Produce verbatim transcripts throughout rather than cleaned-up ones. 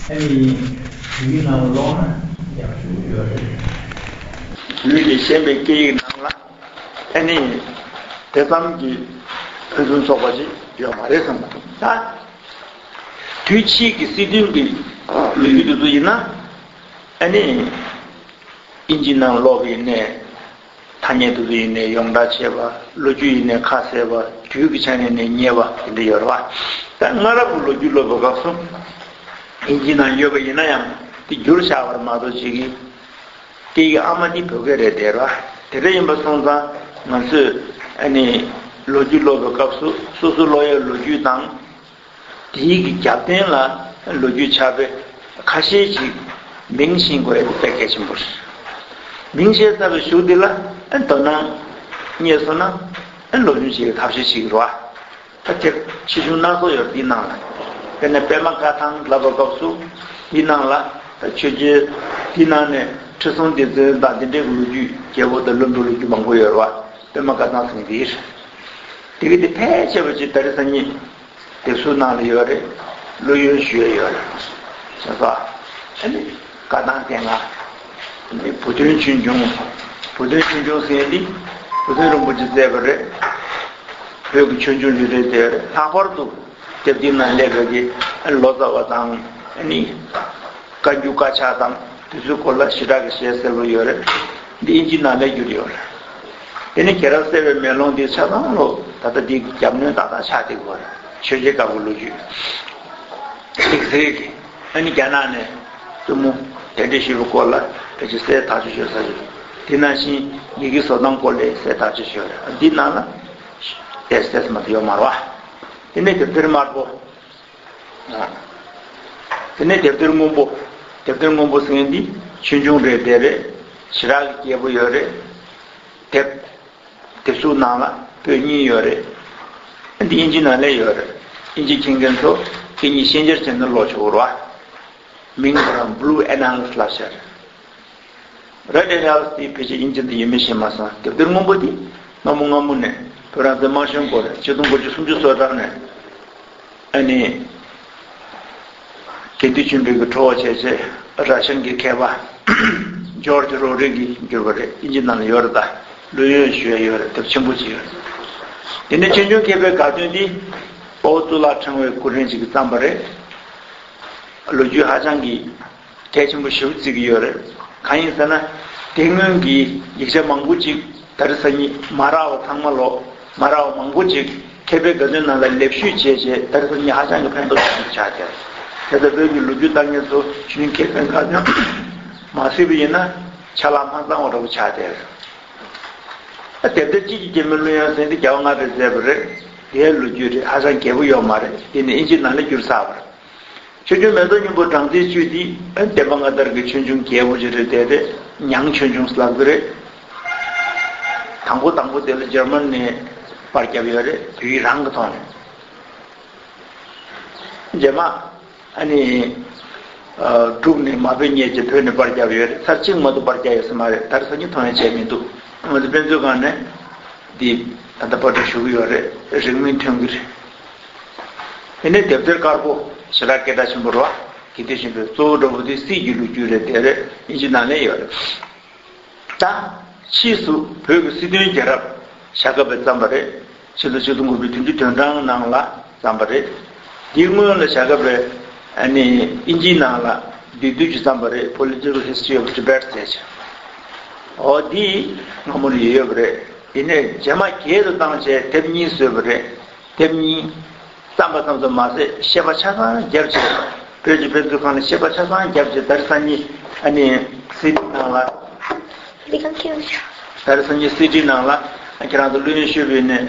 ཨ་ནི་བོད་ཡིག་ནང་ལ་ཀློག་ན་ཡག་ཤོས་ཡོད་རེད། བོད་ཀྱི་ཤན་པའི་སྐད་ཡིག་ནང་ལ་ཨ་ནི་དེ་ཙམ་གྱི་ཕུན་སུམ་ཚོགས་པ་ཞིག་ཡོད་མ་རེད་བསམ་གྱི་འདུག་ད་དུས་ཕྱིས་ཀྱི་སྲིད་དོན་གྱི་ལོ་རྒྱུས་དེ་ཚོ་ཡིན་ན་ཨ་ནི་ཨིན་ཇི་ནང་ཀློག་པ་ཡིན་ནའི། ཐ་སྙད་དེ་ཚོ་ཡིན་ནའི་ཡོངས་གྲགས་ཆེ་བ། ལོ་རྒྱུས་ཡིན་ནའི་ཁ་གསལ་བ། དུས་ཀྱི་ཆ་ནས་ནི་ཉེ་བ་དེ་འདྲ་ཡོད་རེད་བ། ད་སྔ་རབས་ཀྱི་ལོ་རྒྱུས་ཀློག་པའི་སྐབས་སུ་ཨིན་ཇི་ནང་ཡོད་པ་ཡིན་ན་ཡང་དེ་བསྒྱུར་བཞག་པ་རེད་མ་གཏོགས་ཅིག་གི་སྐད་ཡིག་ཨ་མ་དེ་བོད་སྐད་རེད་དེ་རེད་བ། དེ་འདྲ་ཡིན་པ་སོང་ཙང་ང་ཚོས་ཨ་ནི་ལོ་རྒྱུས་ཀློག་པའི་སྐབས་སུ་སོ་སོ་ཀློག་ཡའི་ལོ་རྒྱུས་དང་། དེའི་གི་རྒྱབ་རྟེན་ལ་ལོ་རྒྱུས་ཆགས་པའི་ཁ་ཤས་ཤིག་མིང་ཤེས་དགོས་ཡ་དེ་དཔེ་གལ་ཆེན་པོ་རེད། མིང་ཤེས་ཚར་བའི་གཞུག་དེ་ལ་ཨ་དོ་སྣང་རྙེད་སོང་ན་ཨ་སློབ་སྦྱོང་བྱེད་ཡའི་ཐབས་ཤེས་ཤིག་རེད་བ། ད་དེབ་ཆེ་ཆུང་སྣ་ཚོགས་ཡོད་རེད་འདིའི་ནང་ལ། དཔེར་ན་པད་མ་བཀའ་ཐང་ལབ་པའི་སྐབས་སུ་འདིའི་ནང་ལ་ད་ཆོས་རྒྱལ་འདིའི་ནང་ནས་ཁྲི་སྲོང་ལྡེ་བཙན་དང་འདི་འདྲའི་ལོ་རྒྱུས། རྒྱལ་པོ་དང་ལྷུན་པོའི་ལོ་རྒྱུས་མང་པོ་ཡོད་རེད་བ། པད་མ་བཀའ་ཐང་ཟེར་མཁན་འདི་རེད། དེ་གི་དེ་ཕལ་ཆེ་བ་ཅིག་ད་རེས་སང་ཉིན་དེབ་གཟུགས་ནང་ལ་ཡོད་རེད། ཀློག་ཡོན་ཞུ་ཡ་ཡོད་རེད། ཤེས་སོང་། ཨ་ནི་བཀའ་ཐང་སྡེ་ལྔ། ཨ་ནི་བུ་སྟོན་ཆོས་འབྱུང་། བུ་སྟོན་ཆོས་འབྱུང་ཟེར་ཡ་འདི་བུ་སྟོན་རིན་པོ་ཆེས་མཛད་པ་རེད། བོད་ཀྱི་ཆོས་འབྱུང་རེ་རེ་དེ་རེད། ལྷག་པར་དུ་དེབ་འདི་ནང་སླེབས་པའི་གི་ཨ་ནི་ལོ་ཙཱ་བ་དང་ཨ་ནི་བཀའ་འགྱུར་དཀར་ཆག་དང་དེ་ཚོའི་སྐོར་ལ་ཞེ་དྲག་གི་ཞལ་གསལ་པོ་ཡོད་རེད། འདི་ཨིན་ཇི་ནང་ལ་བསྒྱུར་ཡོད་རེད། དེ་ནས་རྒྱལ་རབས་གསལ་བའི་མེ་ལོང་འདི་ཆ་ཚང་ལོ་ད་ལྟ་འདི་རྒྱབ་གནོན་ཏག་ཏག་ཆགས་བསྡད་ཡོད་རེད། ཆོས་རྒྱལ་བཀའ་པོད་ལོ་རྒྱུས། དེ་གཟིགས་ཀྱི་ཨ་ནི་རྒྱ་ནག་ནས་བཙུན་མོ་དེ་འདྲ་ཞིག་གི་སྐོར་ལ་ཕལ་ཆེར་གསལ་ཐག་ཆོད་ཆོད་ས་ཞིག་དེ་ནང་བཞིན་ཡི་གེ་བཟོ་སྟངས་སྐོར་ལ་གསལ་ཐག་ཆོད་ཆོད་རེད། འདི་ནང་ལ་ཏོག་ཙམ་མ་གཏོགས་ཡོད་མ་རེད་བ། དེ་ནས་དེབ་ཐེར་དམར་པོ། དེ་ནས་དེབ་ཐེར་སྔོན་པོ། དེབ་ཐེར་སྔོན་པོ་ཟེར་མཁན་འདི་ཆོས་འབྱུང་རེད་དེ་རེད། ཞེ་དྲག་གི་རྒྱས་པོ་ཡོད་རེད། དེབ། དེབ་གཟུགས་ནང་ལ་པོད་གཉིས་ཡོད་རེད། འདི་ཨིན་ཇི་ནང་ལ་ཡོད་རེད། ཨིན་ཇི་མཁྱེན་མཁན་ཚོ་དེ་གཉིས་ཤན་སྦྱར་བྱས་ནས་ཀློག་ཆོག་གི་རེད་བ། མིང་ཁོ་རང་Blue Annals ལབ་ཤག་རེད། Red Annals དེ་ཕལ་ཆེར་ཨིན་ཇི་དུ་ཡོད་མེད་ཤེས་མ་སོང་། དེབ་ཐེར་སྔོན་པོ་དེ་སྔ་མོ་སྔ་མོ་ནས་བོད་རང་བཙན་དམར་གཞུང་སྐོར་ཆིག་སྟོང་དགུ་བརྒྱ་སུམ་ཅུ་སོ་གྲངས་ནས་ཨ་ནི་དགེ་འདུན་ཆོས་འཕེལ་གྱིས་གྲོགས་བྱས་བྱས་ར་ཤན་གྱི་མཁས་པ་ཇོར་ཇི་རོ་རི་གིས་བསྒྱུར་བ་རེད། ཨིན་ཇི་ནང་ལ་ཡོད་རེད། ད་ཀློག་ཡོན་ཞུ་ཡ་ཡོད་རེད། དེབ་ཆེན་པོ་ཅིག་ཡོད་རེད། དེ་ནས་ཆོས་འབྱུང་མཁས་པའི་དགའ་སྟོན་འདི་དཔའ་བོ་གཙུག་ལག་ཕྲེང་བའི་སྐུ་ཕྲེང་ཅིག་གིས་བརྩམས་པ་རེད། ལོ་རྒྱུས་ཧ་ཅང་གི་གལ་ཆེན་པོ་ཞེ་པོ་བརྩི་གི་ཡོད་རེད། གང་ཡིན་ཟེར་ན། དེ་སྔོན་གྱི་ཡིག་ཆ་མང་པོ་ཅིག་ད་རེས་སང་ཉིན་མ་རག་པ་ཚང་མ་ལོག་མ་རག་པ་མང་པོ་ཅིག་མཁས་པའི་དགའ་སྟོན་ནང་ལ་ལེབ་བཤུས་བྱས་བྱས་ད་རེས་སང་ཉིན་ཧ་ཅང་གི་ཕན་ཐོགས་ཆེན་པོ་ཆགས་བསྡད་རེད། དེ་ལྟར་བོད་ཀྱི་ལོ་རྒྱུས་ལྟ་མཁན་ཚོ་ཆོས་འབྱུང་མཁས་པའི་དགའ་སྟོན་མ་གཟིགས་པ་ཡིན་ན་ཆ་ལག་མ་ཚང་བ་འདྲ་པོ་ཆགས་བསྡད་རེད། ཨ་དེབ་ཐེར་གཅིག་གི་རྒྱལ་མོའི་གླུ་དབྱངས་ཟེར་འདི་རྒྱལ་བ་ལྔ་པས་མཛད་པ་རེད། དེའི་ལོ་རྒྱུས་རེད། ཧ་ཅང་རྒྱས་པོ་ཡོད་མ་རེད། དེ་ནི་ཨིན་ཇི་ནང་ལ་བསྒྱུར་ཚར་བ་རེད། ཆོས་འབྱུང་མེ་ཏོག་སྔོན་པོ་སྦྲང་རྩིའི་བཅུད་འདི་ཨ་བསྟན་པ་སྔ་དར་གྱི་ཆོས་འབྱུང་རྒྱས་པོ་ཅིག་རེད། དེ་རེད། ཉང་ཆོས་འབྱུང་ལབ་ཀྱི་རེད། དང་པོ་དང་པོ་དེ་ལ་འཇར་མན་ནས་པར་བརྒྱབ་ཡོད་རེད། བོད་ཡིག་རང་གི་ཐོག་ནས། རྗེས་མ་ཨ་ནི་ཨ་འབྲུག་ནས་མ་དཔེ་རྙེད་ཅེས་བོད་ནས་པར་བརྒྱབ་ཡོད་རེད། ཚར་གཅིག་མ་གཏོགས་པར་བརྒྱབ་ཡོད་ས་མ་རེད། ད་རེས་སང་ཉིན་ཐོན་ཡ་བྱས་མི་འདུག་ང་ཚོ་དཔེ་མཛོད་ཁང་ནས་འདི་ད་ལྟ་པར་སྐྲུན་ཞུ་གི་ཡོད་རེད། རིང་མིན་ཐོན་གི་རེད། དེ་ནས་དེབ་ཐེར་དཀར་པོ་ཞེ་དྲག་སྐད་གྲགས་ཆེན་པོ་རེད་བ། དགེ་འདུན་ཆོས་འཕེལ། གཙོ་བོ་འདྲ་པོ་དེ་སྲིད་ཀྱི་ལོ་རྒྱུས་རེད། དེ་རེད། ཨིན་ཇི་ནང་ལ་ཡོད་རེད། ད་ཕྱིས་སུ་བོད་ཀྱི་སྲིད་དོན་རྒྱལ་རབས་བྱ་དཀའ་བས་བརྩམས་པ་རེད། ཕྱི་ལོ་ཆིག་སྟོང་དགུ་བརྒྱ་བདུན་ཅུ་དོན་གྲངས་ནང་ལ་བརྩམས་པ་རེད། དེའི་སྔོན་ལ་བྱ་དཀའ་བས་ཨ་ནི་ཨིན་ཇིའི་ནང་ལ་བསྡུས་བསྡུས་ཀྱིས་བརྩམས་པ་རེད། Political History of Tibet ཟེར་ཅིག་འོ་འདི་སྔ་མོ་ནས་ཡོད་ཡོད་པ་རེད། དེ་ནས་རྗེས་མ་རྒྱས་སུ་བཏང་བྱས་དེབ་གཉིས་བཟོས་པ་རེད། དེབ་གཉིས་བརྩམས་པ་ཙམ་དུ་མ་ཟད་ཤེས་པ་ཆ་ཚང་བརྒྱབ་བྱས། བོད་ཀྱི་དཔེ་མཛོད་ཁང་ལ་ཤེས་པ་ཆ་ཚང་བརྒྱབ་བྱས། ད་རེས་སང་ཉིན་ཨ་ནི་སི་ཌི་ནང་ལ། འདི་གང་ཁྱེར་ཡོང་ཤག་ད་རེས་སང་ཉིན་སི་ཌི་ནང་ལ་ཁྱེད་རང་ཚོ་ཀློག་ཡོན་ཞུས་པ་ཡིན་ནའི།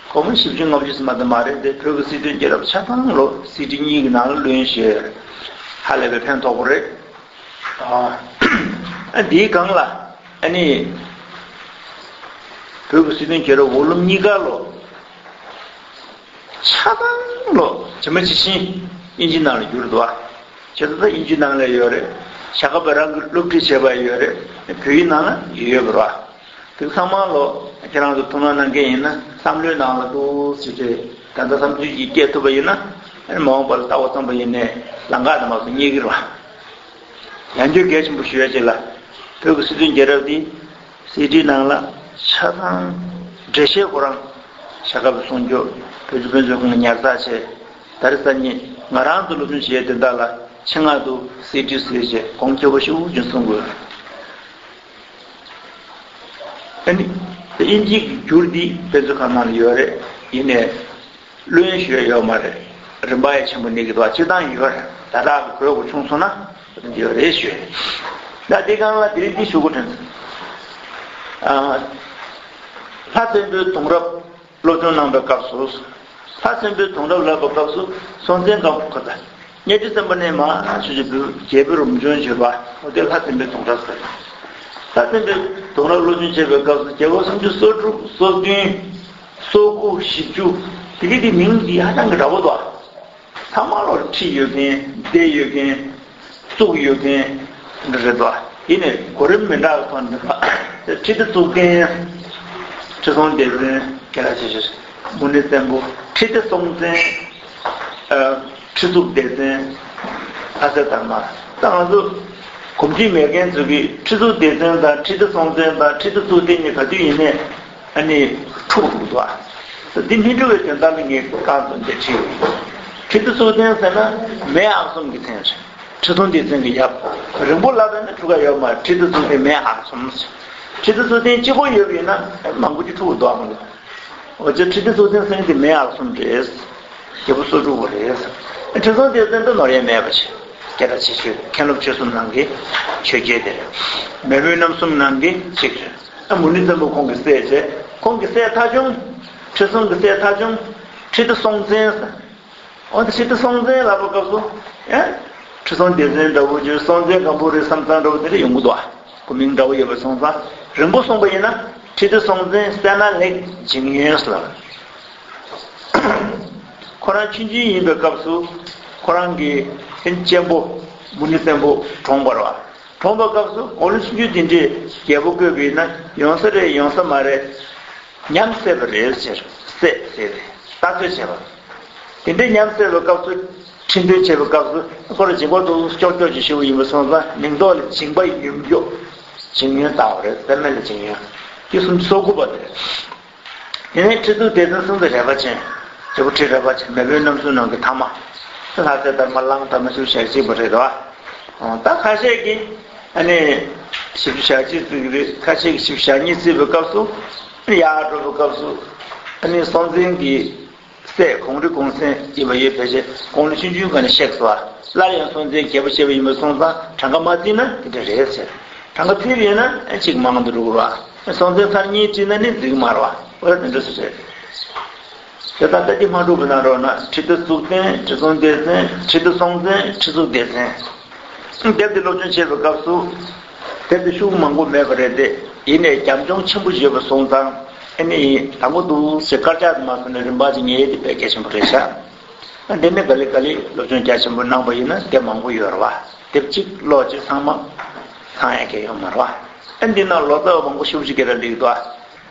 སྒོར་མོ་བཞི་བཅུ་ལྔ་བཅུ་ཙམ་མ་གཏོགས་མ་རེད་དེ། བོད་ཀྱི་སྲིད་དོན་རྒྱལ་རབས་ཆ་ཚང་ལོ་སི་ཌི་གཉིས་ཀྱི་ནང་ལ་ཀློག་ཡོན་ཞུས་ཡོད་རེད། ཧ་ལས་པའི་ཕན་ཐོགས་པོ་རེད། ཨ་འདིའི་སྒང་ལ་ཨ་ནི་བོད་ཀྱི་སྲིད་དོན་རྒྱལ་རབས་ཝོ་ལུམ་གཉིས་ཀ་ལོ། ཆ་ཚང་ལོ་ཇི་མ་ཇི་བཞིན་ཨིན་ཇི་ནང་ལ་བསྒྱུར་འདུག་ཨ། བྱས་ཙང་ད་ཨིན་ཇི་ནང་ལ་ཡོད་རེད། བྱ་དཀའ་བས་རང་གིས་སློབ་ཁྲིད་བྱས་པ་ཡོད་རེད། བོད་ཡིག་ནང་ལ་ཡོད་ཡོད་པ་རེད་བ། དེ་ཚང་མ་ལོ་ཁྱེད་རང་ཚོ་ཐུགས་སྣང་གནང་མཁན་ཡིན་ན་བསམ་བློའི་ནང་ལ་འདུག་ཟེར་ཏེ་ད་ལྟ་བསམ་ཚུལ་ཞིག་སྐྱེལ་ཐུབ་པ་ཡིན་ན་ ཨ་ནི་མ་འོངས་པ་ལ་ལྟ་བ་ཙམ་པ་ཡིན་ནའི་ལམ་ཁ་དང་མ་སོང་རྙེད་ཀྱི་རེད་བ། ཡང་བསྐྱར་གལ་ཆེན་པོ་ཞུ་ཡ་ཅིག་ལ། བོད་ཀྱི་སྲིད་དོན་རྒྱལ་རབས་འདི་སི་ཌི་ནང་ལ་ཆ་ཚང་འགྲེལ་བཤད་ཁོ་རང་བྱ་དགའ་བཟུང་རྒྱུ་བོད་ཀྱི་དཔེ་མཛོད་ཁང་གིས་ཉར་ཚགས་བྱས། ད་རེས་སང་ཉིན་ང་རང་ཚོ་སློབ་སྦྱོང་བྱེད་ཡ་དེ་དག་ལ་ཆེད་མངགས་དུ་སི་ཌི་ཟེར་བྱས་གོང་ཁེ་པོ་ཞེ་པོ་ཅིག་གསུང་དགོས། ཨ་ནི། དབྱིན་ཇིའི་འགྱུར་འདི་དཔེ་མཛོད་ཁང་ནང་ལ་ཡོད་རེད། ཡིན་ནའི། བླུ་ཡོན་ཞུ་ཡ་ཡོད་མ་རེད། རིན་པ་ཡང་ཆེན་པོ་གནས་ཀྱི་འདུག་སྤྱིར་བཏང་ཡོད་རེད། ད་ལྟ་གི་གོ་སྐབས་ཆུང་སོང་ན་ཡོད་རེད་ཞུ་ཡ། ད་འདི་སྒང་ལ་དེ་རིང་འདི་ཞུ་དགོས་དྲན་སོང་། ཨ། ལྷ་བཙན་པོའི་གདུང་རབས་སློབ་སྦྱོང་གནང་བའི་སྐབས་སུ། ལྷ་བཙན་པོའི་གདུང་རབས་ལབ་པའི་སྐབས་སུ་སྲོང་བཙན་སྒམ་པོ་ཁོ་ད། གཉའ་ཁྲི་བཙན་པོ་ནས་མར་ཆོས་རྗེ་བོད་རྒྱལ་པོའི་རབ་བྱུང་བྱོན་པ། འོ་དེ་ལྷ་བཙན་པོའི་གདུང་རབས་ཟེར། ལྷ་བཙན་པོའི་གདུང་རབས་སློབ་སྦྱོང་བྱེད་པའི་སྐབས་སུ་རྒྱལ་པོ་སུམ་ཅུ་སོ་དྲུག་སོ་བདུན་སོ་དགུ་བཞི་བཅུ། དེ་གི་དེ་མིང་འདི་ཧ་ཅང་གི་འདྲ་པོ་འདུག་ཚང་མ་ལོ་ཁྲི་ཡོད་མཁན། སྡེ་ཡོད་མཁན། གཙུག་ཡོད་མཁན་འདི་རེད་དོ། ཡིན་ནའི་གོ་རིམ་མི་འདྲ་བ་ཐོག་ནས་ཁྲི་སྡེ་གཙུག་རྒྱན། ཁྲི་སྲོང་ལྡེ་བཙན། ག་རེ་ཟེར། མུ་ནེ་བཙན་པོ། ཁྲི་སྡེ་སྲོང་བཙན། ཨ། ཁྲི་གཙུག་ལྡེ་བཙན། ལྷ་སྲས་དར་མ། ད་ང་ཚོ་གོམས་འདྲིས་མེད་མཁན་ཚོ་གིས་ཁྲི་གཙུག་ལྡེ་བཙན་དང་ཁྲི་སྡེ་སྲོང་བཙན་དང་ཁྲི་སྡེ་གཙུག་རྒྱན་གཉིས་ག་དུས་ཡིན་ནའི། ཨ་ནི། འཁྲུག་འདུག་དོ། འདི་མི་འཁྲུག་པའི་དོན་དག་ལ་ངས་རྐང་བཙུགས་ཏེ་བྲིས་ཡོད། ཁྲི་སྡེ་གཙུག་རྒྱན་ཟེར་ན་མེས་ཨག་གསུམ་གྱི་མཚན་རེད། ཁྲི་སྲོང་ལྡེ་བཙན་གྱི་ཡབ། རིང་པོ་ལབ་པ་ན་འཁྲུག་ག་ཡོད་མ་རེད། ཁྲི་སྡེ་གཙུག་རྒྱན་མེས་ཨག་གསུམ་ཟེར། ཁྲི་སྡེ་གཙུག་རྒྱན་གཅིག་པོ་ཡོད་པ་ཡིན་ན་མང་པོ་ཅིག་འཁྲུག་འདུག་ཨ་མ་གི། འོ་ཅག་ཁྲི་སྡེ་གཙུག་རྒྱན་ཟེར་མཁན་དེ་མེས་ཨག་གསུམ་རེད། རྒྱལ་པོ་སོ་དྲུག་པོ་རེད། ཁྲི་སྲོང་ལྡེ་བཙན་དེ་ནོར་ཡ་མེད་པ་ཞིག་སྐད་གྲགས་ཆེ་ཤོས། མཁན་སློབ་ཆོས་གསུམ་ནང་གི་ཆོས་རྒྱལ་དེ་རེད། མེས་དབོན་རྣམ་གསུམ་ནང་གི་གཅིག་རེད། ཨ། མུ་ནེ་བཙན་པོ་ཁོང་གི་སྲས་བྱས། ཁོང་གི་སྲས་ཐ་ཆུང་། ཁྲི་སྲོང་གི་སྲས་ཐ་ཆུང་། ཁྲི་སྡེ་སྲོང་བཙན་ཟེར། འོ་དེ་ཁྲི་སྡེ་སྲོང་བཙན་ལབ་པའི་སྐབས་སུ། ཡ། ཁྲི་སྲོང་ལྡེ་བཙན་འདྲ་བོ་ཅིག་སྲོང་བཙན་སྒམ་པོ་རེད་བསམ་བསམ་འདྲ་བོ་དེ་འདྲ་ཡོང་གི་འདུག་ཨ། སྐུ་མིང་འདྲ་བོ་ཡོད་པ་སོང་ཙང་། རིང་པོ་སོང་པ་ཡིན་ན་ཁྲི་སྡེ་སྲོང་བཙན་སད་ན་ལེགས་འཇིང་ཡོན་ལབ། ཁོ་རང་ཆུང་ཆུང་ཡིན་པའི་སྐབས་སུ། ཁོ་རང་གི་ཨེ་གཅེན་པོ་མུ་ནེ་བཙན་པོ་གྲོངས་པ་རེད་བ། གྲོངས་པའི་སྐབས་སུ་དགུང་ལོ་ཆུང་ཆུང་དེ་འདྲས་རྒྱལ་པོ་བསྐོས་པ་ཡིན་ན་ཡོང་ས་རེད་ཡོང་ས་མ་རེད། ཉམས་སད་པ་རེད་ཟེར། སད་ཟེར་རེད། ལྟ་ཚོད་བྱས་པ། དེ་འདྲའི་ཉམས་སད་པའི་སྐབས་སུ། ཁྲི་འདོན་བྱེད་པའི་སྐབས་སུ་ཁོ་རང་འཇིང་པ་འདུག་ཀྱོག་ཀྱོག་ཅིག་ཞུ་བ་ཡིན་པ་སོང་ཙང་མིང་ཐོག་ལ་འཇིང་པ་ཡོམ་ཀྱོག་འཇིང་ཡོན་བཏགས་པ་རེད། སད་ན་ལེགས་འཇིང་ཡོན། དེ་སུམ་ཅུ་སོ་དགུ་པ་དེ་རེད། དེ་ནས་ཁྲི་གཙུག་ལྡེ་བཙན་སྲོང་བཙན་རས་པ་ཅན། རྒྱལ་པོ་ཁྲི་རས་པ་ཅན། མེས་དབོན་རྣམ་གསུམ་ནང་གི་ཐ་མ། ལྷ་སྲས་དར་མ་གླང་དར་མ་བཞི་བཅུ་ཞེ་གཅིག་པ་རེད་དོ། ད་ཁ་ཤས་ཀྱིས་ཨ་ནི་བཞི་བཅུ་ཞེ་གཅིག་བརྩི་གི་རེད། ཁ་ཤས་ཀྱིས་བཞི་བཅུ་ཞེ་གཉིས་བརྩི་བའི་སྐབས་སུ། ཡར་འགྲོ་བའི་སྐབས་སུ། ཨ་ནི་སྲོང་བཙན་གྱི་སྲས་གུང་རི་གུང་སེང་ཡིན་པ་ཡོད་པའི་ཕལ་ཆེར་དགུང་ལོ་ཆུང་ཆུང་སྒང་ནས་གཤེགས་སོང་བ། སླར་ཡང་སྲོང་བཙན་རྒྱལ་པོ་བྱས་པ་ཡིན་པ་སོང་ཙང་གྲངས་ཀ་མ་བརྩིས་ན་དེ་འདྲ་རེད་ཟེར། གྲངས་ཀ་བརྩིས་པ་ཡིན་ན་ཨ་གཅིག་མང་དུ་འགྲོ་གི་རེད་བ། སྲོང་བཙན་ཚར་གཉིས་བརྩིས་ན་ནི་འགྲིག་གི་མ་རེད་བ། འོ་དེ་འདྲ་སུ་རེད། དེ་ལྟར་ལྟ་ཅི་མ་གྲུབ་པ་ན་རོགས་ན་ཁྲི་སྡེ་གཙུག་བཙན། ཁྲི་སྲོང་ལྡེ་བཙན། ཁྲི་སྡེ་སྲོང་བཙན། ཁྲི་གཙུག་ལྡེ་བཙན། དེབ་འདི་སློབ་སྦྱོང་བྱེད་པའི་སྐབས་སུ། དེབ་འདི་ཤུགས་མང་པོ་མེད་པ་རེད་དེ། ཡིན་ནའི་རྒྱབ་ལྗོངས་ཆེན་པོ་ཡོད་པ་སོང་ཙང་། ཨ་ནི་དང་པོ་འདུག་ཟེར་དཀར་ཆག་དུ་མ་སོང་ནས་རིམ་པ་ཅིག་ངེས་དེ་དཔེ་གལ་ཆེན་པོ་རེད་ཤག་ཨ། འདི་ནས་ག་ལེ་ག་ལེ་སློབ་སྦྱོང་རྒྱ་ཆེན་པོ་གནང་པ་ཡིན་ན་དེབ་མང་པོ་ཡོད་རེད་བ། དེབ་གཅིག་ཀློག་གཅིག་ཚང་མ་ཚང་ཡ་གལ་ཡོད་མ་རེད་བ། ཨ། འདི་ནང་ལོ་ཙཱ་བ་མང་པོ་ཞེ་པོ་ཅིག་གིས་ར་བསླེབས་འདུག་ཨ།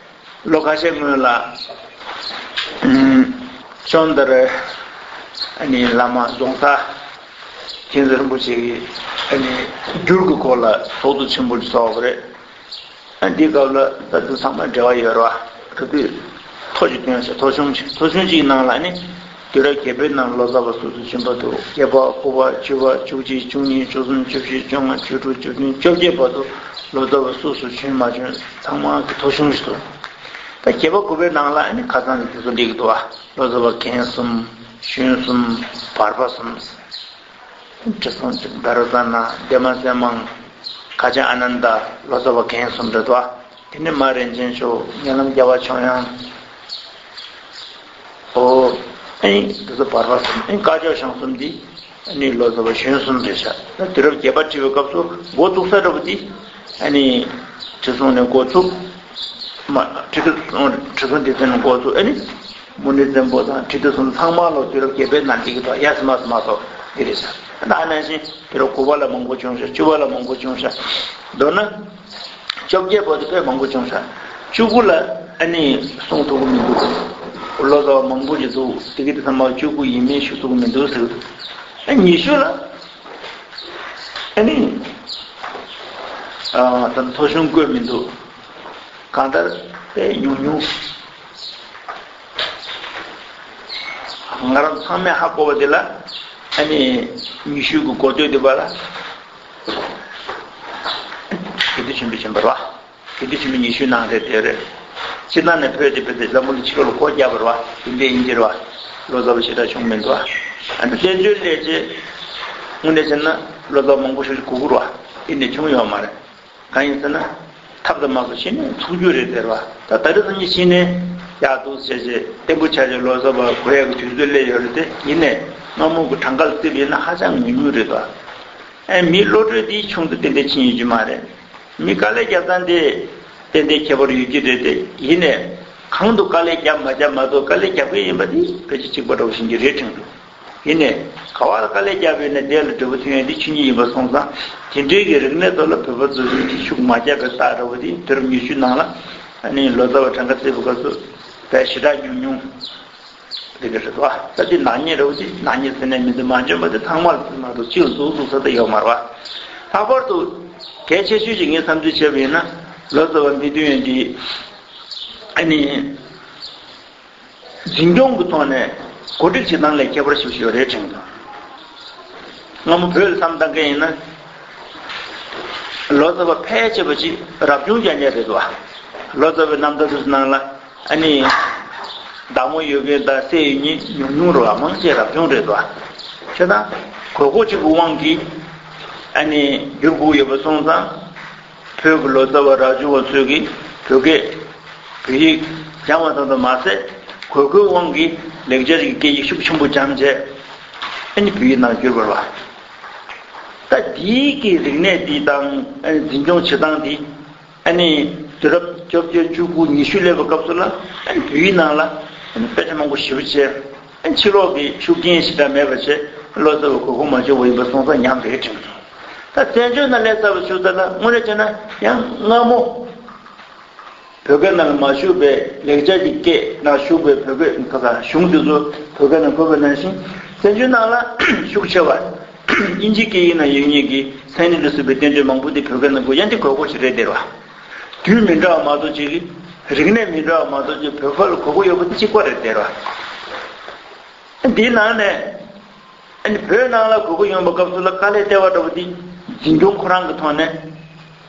ལོ་ཁ་ཤས་སྔོན་ལ། ཨམ། ཅོན་དར། ཨ་ནི་བླ་མ་རྫོང་སར་མཁྱེན་བརྩེ་རིན་པོ་ཆེ་གིས། ཨ་ནི་འགྱུར་གྱི་སྐོར་ལ་ཚོགས་འདུ་ཆེན་པོ་ཞིག་ཚོགས་པ་རེད། ཨ། འདིའི་སྐབས་ལ་ད་དུང་ཚང་མ་འབྲེལ་བ་ཡོད་རེད་བ། ད་དུས་ཐོ་ཞིག་བཏོན་ཤག་ཐོ་ཆུང་ཞིག་ཐོ་ཆུང་ཞིག་ནང་ལ་ནི། དུས་རབས་བརྒྱད་པའི་ནང་ལོ་ཙཱ་བ་སུ་སུ་བྱོན་པ་འདུག་བརྒྱད་པ། དགུ་པ། བཅུ་པ། བཅུ་གཅིག་བཅུ་གཉིས། བཅུ་གསུམ། བཅུ་བཞི། བཅོ་ལྔ། བཅུ་དྲུག་བཅུ་བདུན། བཅོ་བརྒྱད་བར་དུ་ལོ་ཙཱ་བ་སུ་སུ་བྱོན་མ་བྱོན་ཚང་མ་གི་ཐོ་ཆུང་ཞིག་འདུག་ད་བརྒྱད་པ་དགུ་པའི་ནང་ལ་ནི་ཁ་སང་གི་དེ་ཚོ་སླེབས་ཀྱི་འདུག་བ། ལོ་ཙཱ་བ་རྒན་གསུམ། གཞོན་གསུམ། བར་པ་གསུམ། ཁྲི་སྲོང་ལྡེ་རོ་ཙ་ན། ལྡན་མ་སྲས་མང་། ཁ་ཆེ་ཨ་ནནྡ། ལོ་ཙཱ་བ་རྒན་གསུམ་རེད་དོ། དེ་ནས་མ་རིན་ཆེན་མཆོག། ཉེ་ལམ་རྒྱལ་བ་ཆོས་དབྱངས། ཨོ། ཨེ། དེ་ཚོ་བར་པ་གསུམ། ཨེ། སྐ་ཅོག་ཞང་གསུམ་འདི་ཨ་ནི་ལོ་ཙཱ་བ་གཞོན་གསུམ་རེད་ཤག་ད་དུས་རབས་བརྒྱད་པ་བྲིས་པའི་སྐབས་སུ་འགོ་བཙུགས་ས་འདྲ་པོ་འདི་ཨ་ནི་ཁྲི་སྲོང་ནས་འགོ་བཙུགས། མ། ཁྲི་སྲོང་། ཁྲི་སྲོང་ལྡེ་བཙན་ནས་འགོ་བཙུགས། ཨ་ནི་མུ་ནེ་བཙན་པོ་དང་ཁྲི་ལྡེ་གསུམ་ཚང་མ་ལོ་དུས་རབས་བརྒྱད་པའི་ནང་འདི་གི་ཐོག་ཡ་སི་མ་སི་མ་ཐོག་འདི་རེད་ཤག་ད་ཨ་ནང་བཞིན་དུས་རབས་དགུ་པ་ལ་མང་པོ་བྱུང་ཤག་བཅུ་པ་ལ་མང་པོ་བྱུང་ཤག་མདོར་ན། བཅོ་བརྒྱད་བར་དུ་དཔེ་མང་པོ་བྱུང་ཤག་བཅུ་དགུ་ལ་ཨ་ནི་གསུང་ཐུབ་ཀྱི་མི་འདུག་ལོ་ཙཱ་བ་མང་པོ་ཞིག་འདུག་དེ་གི་དེ་ཚང་མ་བཅུ་དགུ་ཡིན་མིན་ཞུ་ཐུབ་ཀྱི་མི་འདུག་ཟེར་གི་འདུག་ཨ་ཉི་ཤུ་ལ། ཨ་ནི། ཨ་ད་ལྟ་ཐོ་གཞུང་བཀོད་མི་འདུག་གང་ལྟར་དཔེ་ཉུང་ཉུང་། ང་རང་ཚང་མས་ཧ་གོ་བ་དེ་ལ། ཨ་ནི་ཉི་ཤུ་གི་འགོ་སྟོད་དེ་བ་ལ། དགེ་འདུན་ཆེན་པོ་ཆེན་པོ་རེད་བ། དགེ་འདུན་ཆེན་པོ་ཉི་ཤུའི་ནང་རེད་དེ་རེད། སྤྱིར་བཏང་ནས་བོད་དེ་བོད་དེ་འཛམ་བུ་གླིང་ཕྱི་ལོགས་ལ་སྒོ་བརྒྱབ་པ་རེད་བ། དེ་འདྲ་ཡིན་གྱི་རེད་བ། ལོ་ཙཱ་བ་ཞེ་དྲག་བྱུང་མི་འདུག་བ། ཨ་ནི་བཙན་བྱོལ་ལས་བྱེད་དངོས་གནས་བྱས་ན་ལོ་ཙཱ་བ་མང་པོ་ཞིག་དགོས་ཀྱི་རེད་བ། ཡིན་ནའི་བྱུང་ཡོད་མ་རེད། གང་ཡིན་ཟེར་ན། ཐབས་དང་མ་སོགས་ཤེས་ནས་ཚུགས་རྒྱུ་རེད་ཟེར་བ། ད་ད་རེས་ཙམ་གྱི་ཤེས་ནས་ཡག་འདུག་ཟེར་བྱས་བརྟན་པོ་ཆགས་བྱས་ལོ་ཙཱ་བ་གོ་ཡག་གི་དུས་ཚོད་སླེབས་ཡོད་རེད་དེ། ཡིན་ནའི་སྔ་མོ་གི་གྲངས་ཀ་ལ་བརྩིས་པ་ཡིན་ན་ཧ་ཅང་ཉུང་ཉུང་རེད་དོ། ཨེ་མིའི་བློ་གྲོས་འདི་ཆུང་དུ་ཏན་ཏན་ཕྱིན་ཡོད་ཀྱི་མ་རེད། མི་དཀའ་ལས་རྒྱག་སྟངས་དེ་ཏན་ཏན་ཁྱད་པར་ཡོད་ཀྱི་རེད་དེ། ཡིན་ནའི་གང་དུ་དཀའ་ལས་རྒྱབ་མ་རྒྱབ་མ་གཏོགས་དཀའ་ལས་རྒྱག་གི་ཡིན་པ་དེ་ཕལ་ཆེར་གཅིག་པ་འདྲ་བོ་ཞིག་གི་རེད་དྲན་འདུག་ཡིན་ནའི་ག་བ་ལ་དཀའ་ལས་བརྒྱབ་ཡོད་ན་དེ་ལ་འབྲས་བུ་ཐོན་ཡོད་འདི་ཆོས་ཉིད་ཡིན་པ་སོང་ཙང་། དེ་འདྲའི་གི་རིག་གནས་ཐོག་ལ་བོད་པ་ཚོས་ཤུགས་མ་རྒྱག་པའི་རྟགས་འདྲ་བོ་དེ་དུས་རབས་ཉི་ཤུའི་ནང་ལ་ཨ་ནི་ལོ་ཙཱ་བ་གྲངས་ཀ་བརྩིས་པའི་སྐབས་སུ་དཔེ་ཞེ་དྲག་ཉུང་ཉུང་། དེ་འདྲ་རེད་བ། ད་དེ་ནག་ཉེས་འདྲ་བོ་དེ་ནག་ཉེས་ཟེར་ནས་མི་འདུག་མ་འཇོན་པ་དེ་ཚང་མ་ལ་མ་གཏོགས་གཅིག་ལ་འཛུགས་འཛུགས་ས་ད་ཡོད་མ་རེད་བ། ལྷག་པར་དུ་གལ་ཆེ་ཤོས་ཤིག་ངས་བསམ་ཚུལ་བྱས་པ་ཡིན་ན། ལོ་ཙཱ་བ་མི་འདུས་ཡོན་འདི་ཨ་ནི། འཛིན་སྐྱོང་གི་ཐོག་ནས་གོ་སྒྲིག་བྱེད་སྟངས་ལས་ཁྱད་པར་ཞེ་པོ་ཞིག་ཡོད་རེད་དྲན་གྱི་འདུག་སྔ་མོ་བོད་ལ་བསམ་བཏང་མཁན་ཡིན་ན། ལོ་ཙཱ་བ་ཕལ་ཆེ་བ་ཅིག་རབ་བྱུང་རྐྱང་རྐྱང་རེད་འདུག་ལོ་ཙཱ་བའི་རྣམ་ཐར་དེ་ཚོ་ནང་ལ་ཨ་ནི། བདག་མོ་ཡོད་མཁན་དང་སྲས་ཡོད་མཁན་ཉུང་ཉུང་རེད་བ། མང་ཆེ་རབ་བྱུང་རེད་འདུག་བྱས་ཙང་དགོས་མཁོ་ཅིག་གི་དབང་གིས་ཨ་ནི་བསྒྱུར་དགོས་ཡོད་པ་སོང་ཙང་། བོད་ཀྱི་ལོ་ཙཱ་བ་རབ་བྱུང་བ་ཚོས་ཀྱིས་བོད་སྐད་བོད་ཡིག་སྦྱང་བ་ཙམ་དུ་མ་ཟད། དགོས་མཁོའི་དབང་གིས་ལེགས་སྦྱར་གྱི་སྐད་ཡིག་ཤུགས་ཆེན་པོ་སྦྱངས་བྱས། ཨ་ནི་བོད་ཡིག་ནང་བསྒྱུར་བ་རེད་བ། ད་འདིའི་གི་རིག་གནས་འདི་དང་ཨ་ནི་འཛིན་སྐྱོང་བྱེད་སྟངས་འདི། ཨ་ནི་དུས་རབས་བཅོ་བརྒྱད་བཅུ་དགུ་ཉི་ཤུ་སླེབས་པའི་སྐབས་སུ་ལ། ཨ་ནི་བོད་ཡིག་ནང་ལ་ཨ་ནི་དཔེ་ཆ་མང་པོ་ཞེ་པོ་བྱས། ཨ་ནི་ཕྱི་ལོགས་ཀྱི་ཤུགས་རྐྱེན་ཞེ་དྲག་མེད་པ་བྱས། ལོ་ཙཱ་བའི་དགོས་མཁོ་མ་བྱུང་བ་ཡིན་པ་སོང་ཙང་ཉམས་རེད་དྲན་གྱི་འདུག་ད་བཙན་བྱོལ་ནང་སླེབས་ཚར་བ་ཞུ་ཙ་ན་དངོས་གནས་བྱས་ན་ཡང་སྔ་མོ་བོད་སྐད་ནང་ལ་མ་ཞུགས་པའི་ལེགས་སྦྱར་གྱི་སྐད་ནང་ཞུགས་པའི་བོད་སྐད་ཁ་ཁ་གཞུང་དེ་ཚོ་བོད་སྐད་ནང་བཀོད་པ་ནང་བཞིན། བཙན་བྱོལ་ནང་ལ་ཤུགས་ཆེ་བ་དབྱིན་ཇིའི་སྐད་ཡིག་ནང་ཡོད་མཁན་གྱི་མཚན་ཉིད་ལ་སོགས་པའི་བསྟན་བཅོས་མང་པོ་དེ་བོད་སྐད་ནང་བཀོད། ཡང་དེ་དགོས་མཁོ་ཞིག་རེད་དེ་རེད་བ། དུས་མི་འདྲ་བ་མ་གཏོགས་ཅིག་རིག་གནས་མི་འདྲ་བ་མ་གཏོགས་ཅིག་བོད་པ་ལ་དགོས་མཁོ་ཡོད་པ་དེ་གཅིག་པ་རེད་དེ་རེད་བ། འདིའི་ནང་ནས། ཨ་ནི་བོད་ནང་ལ་དགོས་མཁོ་ཡོང་བའི་སྐབས་སུ་ལ་དཀའ་ལས་སྟེར་བ་འདྲ་བོ་འདི་འཛིན་སྐྱོང་ཁོ་རང་གི་ཐོག་ནས།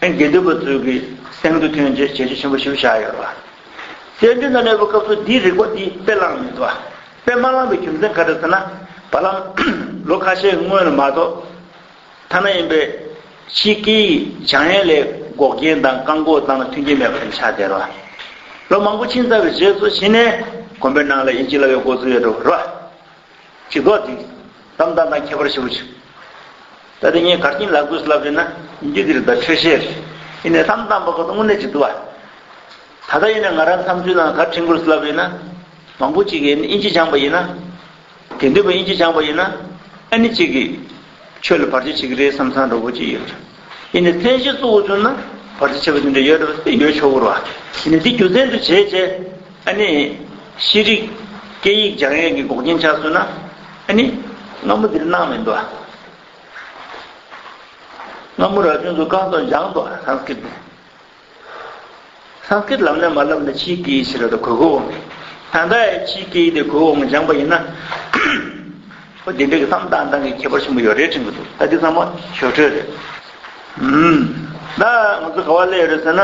ཨ་ནི་དགེ་འདུན་པ་ཚོའི་གི་སེམས་འདུ་ཐོན་བྱས་བྱས་རྗེས་ཆེན་པོ་ཞེ་པོ་བཞག་ཡོད་རེད་བ། བཙན་བྱོལ་ནང་སླེབས་པའི་སྐབས་སུ་འདིའི་རིག་པ་འདི་དཔེ་བླངས་མི་འདུག་བ། དཔེ་མ་བླངས་པའི་རྒྱུ་མཚན་ག་རེ་ཟེར་ན། བར་ལམ་ལོ་ཁ་ཤས་སྔོན་ལ་མ་གཏོགས། ཐ་ན་ཡིན་པའི་ཕྱིའི་སྐད་ཡིག་སྦྱང་ཡས་ལས་འགོག་རྐྱེན་དང་བཀག་འགོག་བཏང་ན་མཐུན་རྐྱེན་མེད་པ་དེ་ཆགས་བསྡད་རེད་བ། ལོ་མང་པོ་ཕྱིན་ཚར་བའི་རྗེས་སུ་གཞི་ནས་དགོན་པའི་ནང་ལ་དབྱིན་ཇི་བསླབ་ཡས་འགོ་བཙུགས་ཡོད་འགྲོ་གི་རེད་བ། ཅིག་མདོག་འདི་བསམ་སྟངས་དང་ཁྱད་པར་ཞེ་པོ་ཅིག་ད་ལྟ་ངས་གར་ཆེན་ལབ་དགོས་ལབ་ཡིན་ན་དབྱིན་ཇི་འདི་རེད། ད་འཕྲོས་བཤད་རེད། ཡིན་ནའི་བསམ་སྟངས་པ་ཁོ་ཚོ་དངོས་གནས་ཅིག་འདུག་བ། ད་ལྟ་ཡིན་ན་ང་རང་བསམ་ཚུལ་ནང་གར་ཁྲིད་དགོས་ལབ་ཡིན་ན། མང་པོ་ཅིག་གིས་དབྱིན་ཇི་སྦྱངས་པ་ཡིན་ན། དེང་དུས་པ་དབྱིན་ཇི་སྦྱངས་པ་ཡིན་ན། ཨ་ནི་ཅིག་གིས་ཆོས་ལ་བར་ཆད་བྱེད་ཀྱི་རེད་བསམ་བསམ་འདྲ་པོ་ཅིག་ཡོད་རེད། ཡིན་ནའི་མཚན་གཞི་བཙུགས་བྱུང་ན་བར་ཆད་ཆེ་བ་དེ་འདྲ་ཡོད་རེད་པ། ཡོད་ཆོག་གི་རེད་བ། ཡིན་ནའི་འདི་རྒྱུ་མཚན་དུ་བྱས་བྱས། ཨ་ནི་ཤེས་རིག་སྐད་ཡིག་སྦྱང་ཡས་ཀྱི་འགོག་རྐྱེན་ཆགས་སོང་ན། ཨ་ནི་སྔ་མོ་འདིར་གནང་མི་འདུག་ཨ། སྔ་མོ་རབ་བྱུང་ཚོ་རྐང་ཐོག་སྦྱངས་འདུག་ཨ། སཾ་སྐྲྀཏ་ནས། སཾ་སྐྲྀཏ་ལམ་ནས་མ་བསླབས་ན་ཕྱིའི་སྐད་ཡིག་ཞིག་རེད་དོ། གོ་གོ་འོང་མེད། ད་ལྟ་ཕྱིའི་སྐད་ཡིག་དེ་གོ་གོ་འོང་སྦྱངས་པ་ཡིན་ན། ཨོ་དེ་འདྲ་གི་བསམ་སྟངས་སྟངས་ཀྱི་ཁྱད་པར་ཆེན་པོ་ཡོད་རེད་དྲན་གྱི་འདུག་ད་འདི་ཚང་མ་ཞོར་འཕྲོས་རེད། ཨུམ། ད་ང་ཚོ་ག་བ་སླེབས་རེད་ཟེར་ན།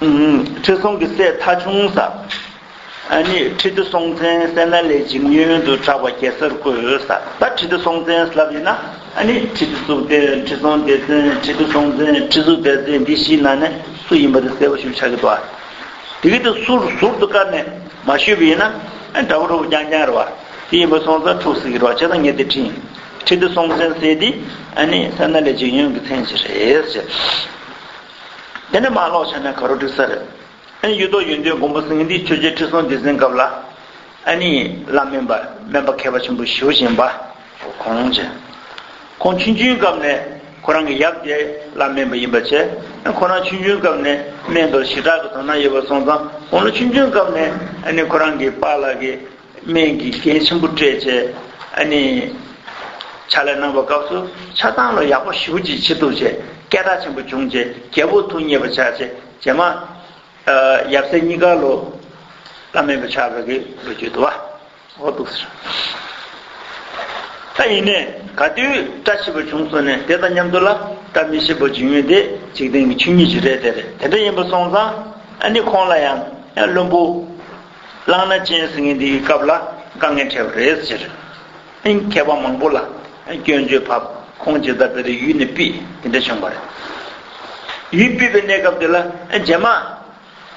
ཨུམ། ཁྲི་སྲོང་གི་སྲས་ཐ་ཆུང་ས། ཨ་ནི་ཁྲི་ལྡེ་སྲོང་བཙན་སད་ན་ལས་འཇིགས་སྨྱོན་དུ་གྲགས་པ་གེ་སར་བཀོད་ས། ད་ཁྲི་ལྡེ་སྲོང་བཙན་ལབ་ཡིན་ན། ཨ་ནི་ཁྲི་ལྡེ་གཙུག་བརྟན། ཁྲི་སྲོང་ལྡེ་བཙན། ཁྲི་ལྡེ་སྲོང་བཙན། ཁྲི་གཙུག་ལྡེ་བཙན། འདི་བཞིའི་ནང་ནས་སུ་ཡིན་པ་དེ་གསལ་པོ་ཞིག་ཆགས་ཀྱི་འདུག་ཨ། དེ་གི་དེ་ཟུར་ཟུར་དུ་བཀར་ནས་མ་ཞུས་པ་ཡིན་ན། ཨ་འདྲ་པོ་འདྲ་པོ་རྐྱང་རྐྱང་རེད་བ། དེ་ཡིན་པ་སོང་ཙང་འཁྲུག་སྲིད་ཀྱི་རེད་བ། བྱས་ཙང་ངས་དེ་ཁྲིད་ཡིན། ཁྲི་ལྡེ་སྲོང་བཙན་ཟེར་དེ་ཨ་ནི་སད་ན་ལས་འཇིགས་སྨྱོན་གྱི་མཚན་ཞིག་རེད་ཟེར། དེ་ནས་མར་ཀློག་བྱས་ན་ག་རེ་འགྲིག་ས་རེད། ཨ་ནི་གཡུ་ཐོག་ཡོན་ཏན་མགོན་པོ་སེང་གེ་འདི་ཆོས་རྒྱལ་ཁྲི་སྲོང་ལྡེ་བཙན་སྐབས་ལ། ཨ་ནི་བླ་སྨན་པ་སྨན་པ་མཁས་པ་ཆེན་པོ་ཞེ་པོ་ཅིག་ཡིན་པ། ཁོང་ཅིག་ཁོང་ཆུང་ཆུང་སྐབས་ནས་ཁོ་རང་གི་ཡབ་དེ་བླ་སྨན་པ་ཡིན་པ་བྱས། ཁོ་རང་ཆུང་ཆུང་སྐབས་ནས་སྨན་པར་ཞེ་དྲག་གི་དོ་སྣང་ཡོད་པ་སོང་ཙང་། ཁོང་ལ་ཆུང་ཆུང་སྐབས་ནས་ ཨ་ནི་ཁོ་རང་གི་པཱ་ལགས་ཀྱི་སྨན་གྱི་འགན་ཆེན་པོ་སྤྲད་བྱས། ཨ་ནི་ཕྱག་ལས་གནང་བའི་སྐབས་སུ་ཆ་ཚང་ལ་ཡག་པོ་ཞེ་པོ་ཅིག་བྱེད་ཐུབ་བྱས། སྐད་གྲགས་ཆེན་པོ་བྱུང་བྱས། རྒྱལ་པོ་ཐུགས་མཉེས་པ་ཆགས་བྱས། རྗེས་མ་ཡབ་སྲས་གཉིས་ཀ་ལོ་བླ་མེད་པ་ཆགས་པའི་གི་ལོ་རྒྱུས་འདུག་བ། འོ་འདུག་ཟེར། ད་ཡིན་ནའི་ག་དུས་བཀྲ་ཤིས་པ་བྱུང་སོང་ནས། དེ་དང་མཉམ་དུ་ལ་བཀྲ་མི་ཤིས་པ་བྱུང་ཡོང་དེ་འཇིག་རྟེན་གྱི་ཆོས་ཉིད་ཅིག་རེད། དེ་རེད། དེ་འདྲ་ཡིན་པ་སོང་ཙང་། ཨ་ནི་ཁོང་ལ་ཡང་ཡང་བློན་པོ་གླང་སྣ་ཅན་ཟེར་མཁན་འདིའི་སྐབས་ལ་དཀའ་ངལ་འཕྲད་པ་རེད་ཟེར། ཨ་ནི་མཁས་པ་མང་པོ་ལ་སྐྱོན་བརྗོད་བབས། ཁོང་ཇི་ལྟར་བས་ཡུལ་ནས་ཕུད། དེ་འདྲ་བྱུང་བ་རེད། ཡུལ་ཕུད་པའི་གནས་སྐབས་དེ་ལ་རྗེས་མ་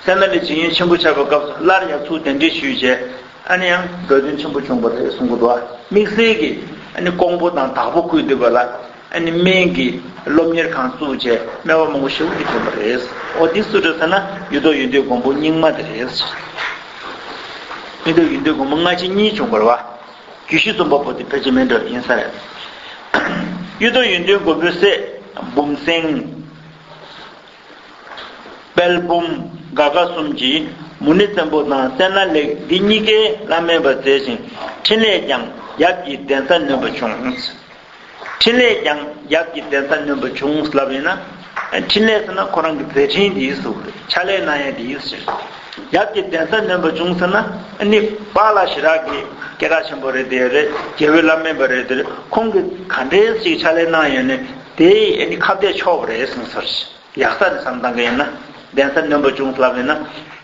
སད་ན་ལེགས་འཇིགས་ཡོན་ཆེན་པོ་ཆགས་པའི་སྐབས་སུ་སླར་ཡང་ཚུར་གདན་འདྲེན་ཞུས་བྱས། ཨ་ནི་ཡང་འགྲོ་དོན་ཆེན་པོ་བྱུང་བ་རེད་གསུང་གི་འདུག། དམིགས་བསལ་གྱི་ཨ་ནི་ཀོང་པོ་དང་དྭགས་པོ་ཁུལ་འདི་པ་ལ་ཨ་ནི་སྨན་གྱི་སློབ་གཉེར་ཁང་བཙུགས་བྱས། སྨན་པ་མང་པོ་ཞེ་པོ་ཅིག་ཐོན་པ་རེད། འོ་འདི་སུ་རེད་ཟེར་ན། གཡུ་ཐོག་ཡོན་ཏན་མགོན་པོ་རྙིང་མ་དེ་རེད། གཡུ་ཐོག་ཡོན་ཏན་མགོན་པོ་སྔ་ཕྱི་གཉིས་བྱུང་བ་རེད་བ། རྒྱུད་བཞི་འཛོམས་པ་པོ་དེ་ཕལ་ཆེར་མིན་འགྲོ་ཡིན་ས་རེད། གཡུ་ཐོག་ཡོན་ཏན་མགོན་པོའི་སྲས་འབུམ་སེང་དཔལ་འབུམ་དགའ་དགའ་གསུམ་གྱིས་མུ་ནེ་བཙན་པོ་དང་སད་ན་ལེགས་འདི་གཉིས་ཀའི་བླ་མེད་པ་མཛད་ཅིང་། འཕྲིན་ལས་ཀྱང་ཡབ་ཀྱི་གདན་ས་ནོན་པ་བྱུང་། འཕྲིན་ལས་ཀྱང་ཡབ་ཀྱི་གདན་ས་ནོན་པ་བྱུང་ལབ་ཡིན་ན། འཕྲིན་ལས་ཟེར་ན་ཁོ་རང་གི་མཛད་འཕྲིན་དེའི་ཟུར་རེད། ཕྱག་ལས་གནང་ཡ་དེའི་ཟུར། ཡབ་ཀྱི་གདན་ས་ནོན་པ་བྱུང་ཟེར་ན། ཨ་ནི་པཱ་ལགས་ཞེ་དྲག་གི་སྐད་གྲགས་ཆེན་པོ་རེད། དེ་རེད། རྒྱལ་པོའི་བླ་མེད་པ་རེད། དེ་རེད། ཁོང་གིས་ག་འདྲས་ཅིག་ཕྱག་ལས་གནང་ཡོད་ནས་དེ་ཨ་ནི་ཁ་གཏད་ཆོག་པ་རེད་གསུངས་ཟེར། ཡག་ས་ནས་བསམ་བཏང་གི་ཡིན་ན། གདན་ས་ནོན་པ་བྱུང་ལབ་ཡིན་ན།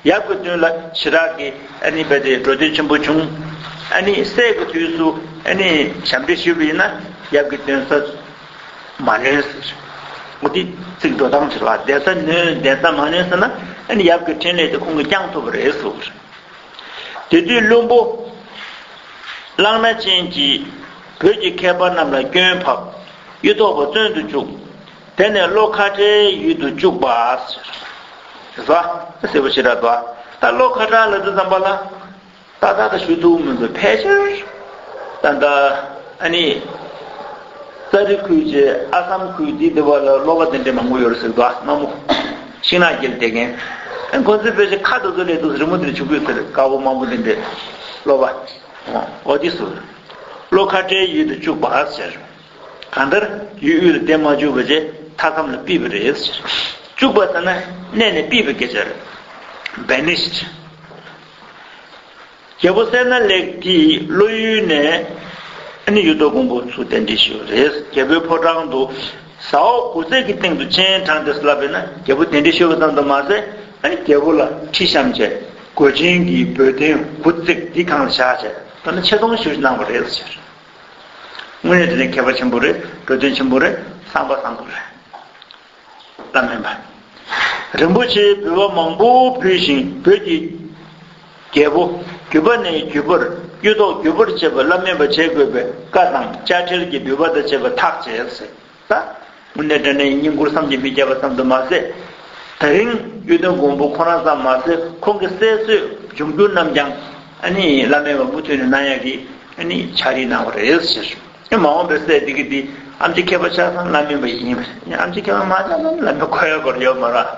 ཡབ་ཀྱི་མདུན་ལ་ཞེ་དྲག་གི་ཨ་ནི་རྦད་དེ་འགྲོ་དོན་ཆེན་པོ་བྱུང་། ཨ་ནི་སྲས་ཀྱི་དུས་སུ་ཨ་ནི་ཞབས་འདྲེན་ཞུས་པ་ཡིན་ན་ཡབ་ཀྱི་གདན་ས་མ་ནོན་ཟེར། འོ་དེ་ཚིག་འགྲོ་སྟངས་ཟེར་བ། གདན་ས་ནོན། གདན་ས་མ་ནོན་ཟེར་ན་ཨ་ནི་ཡབ་ཀྱི་འཕྲིན་ལས་དེ་ཁོང་གིས་བསྐྱངས་ཐུབ་པ་རེད་ཟེར། དེ་དུས་བློན་པོ་གླང་སྣ་ཅན་གྱིས་བོད་ཀྱི་མཁས་པ་རྣམས་ལ་སྐྱོན་ཕབ། གཡུ་ཐོག་པ་བཙོན་དུ་བཅུག། དེ་ནས་ལོ་ཁ་བྲལ་ཡུལ་དུ་བཅུག་པ་ཟེར། ཟེར་བ་གསལ་པོ་ཞེ་དྲག་འདུག། ད་ལོ་ཁ་བྲལ་ལབ་དུས་ཙམ་པ་ལ་ད་ད་ད་ཞུ་ཐུབ་མི་འདུག། ཕལ་ཆེར་ད་ད་ཨ་ནི་ཙ་རི་ཁུལ་གྱི་ཨ་སམ་ཁུལ་འདི་འདི་བ་ལ་སློབ་པ་དེ་འདྲ་མང་པོ་ཡོད་རེད་ཟེར་འདུག། སྔ་མོ་ཤིང་ནགས་དཀྱིལ་བསྡད་མཁན། ཨ་ཁོ་ཚོའི་ཕལ་ཆེར་ཁ་དེ་ཚོ་ལས་འདུག། རི་མོ་དེ་འདྲ་བྱུག་གི་ཡོད་ཟེར། དཀར་པོ་དམར་པོ་དེ་འདྲ་སློབ་པ། འོ་འདི་ཟེར། ལོ་ཁ་བྲལ་ཡུལ་དུ་བཅུག་པ་ཟེར། གང་ལྟར་ཡུལ་དབུས་ལ་བསྡད་མ་བཅུག་པ་བྱས་མཐའ་མཚམས་ལ་ཕུད་པ་རེད་ཟེར། བཅུག་པ་ཟེར་ན་གནས་ནས་ཕུད་པའི་སྐད་ཆ་རེད། བེ་ནིཤ། རྒྱལ་པོ་སད་ན་ལེགས་དེས་བློ་ཡུལ་ནས་ཨ་ནི་གཡུ་ཐོག་མགོན་པོ་ཚུར་གདན་འདྲེན་ཞུས་པ་རེད། རྒྱལ་པོའི་ཕོ་བྲང་དུ་ཟ་འོག་དགུ་བརྩེགས་ཀྱི་སྟེང་དུ་སྤྱན་དྲངས་ཏེ་ལབ་པས་ན། རྒྱལ་པོ་གདན་འདྲེན་ཞུས་པ་ཙམ་དུ་མ་ཟད། ཨ་ནི་རྒྱལ་པོ་ལ་ཁྲི་བཤམས་བྱས། གོས་ཆེན་གྱི་འབོལ་གདན་དགུ་བརྩེགས་འདི་སྒང་ལ་བཞག་བྱས། ད་ནི་ཆེ་མཐོང་ཞེ་པོ་ཅིག་གནང་བ་རེད་ཟེར། དངོས་གནས་དྲང་གནས་མཁས་པ་ཆེན་པོ་རེད། འགྲོ་དོན་ཆེན་པོ་རེད། བསམ་པ་བཟང་པོ་རེད། བླ་མེད་པ། རིན་པོ་ཆེའི་འབུལ་བ་མང་པོ་ཕུལ་ཞིང་། བོད་ཀྱི་རྒྱལ་པོ་བརྒྱུད་པ་ནས་བརྒྱུད་པར་གཡུ་ཐོག་བརྒྱུད་པར་བྱེད་པ་བླ་མེད་པ་བྱེད་དགོས་པའི་བཀའ་དང་དཔྱ་ཁྲལ་གྱི་འབུལ་བ་དང་བཅས་པ་ཐག་བཅད་ཟེར། ད་དངོས་གནས་དྲང་གནས་བསྙེན་བཀུར་བསམ་གྱིས་མི་ཁྱབ་པ་ཙམ་དུ་མ་ཟད། ད་རིང་གཡུ་སྟོན་མགོན་པོ་ཁོ་རང་ཙམ་མ་ཟད། ཁོང་གི་སྲས་སུ་འབྱུང་འགྱུར་རྣམས་ཀྱང་ཨ་ནི་བླ་མེད་པ་མུ་མཐུད་ནས་གནང་ཡག་གི་ཨ་ནི་ཕྱག་བྲིས་གནང་བ་རེད་ཟེར། ཨེ་མ་འོངས་པའི་སྲས་འདི་གི་འདི་ཨེམ་ཆི་མཁས་པ་ཆགས་ཙང་བླ་མེད་པ་ཡིན་པ་རེད། ཨེམ་ཆི་མཁས་པ་མ་ཆགས་ཙང་བླ་མེད་གོ་ཡ་སྐོར་ཡོད་མ་རེད།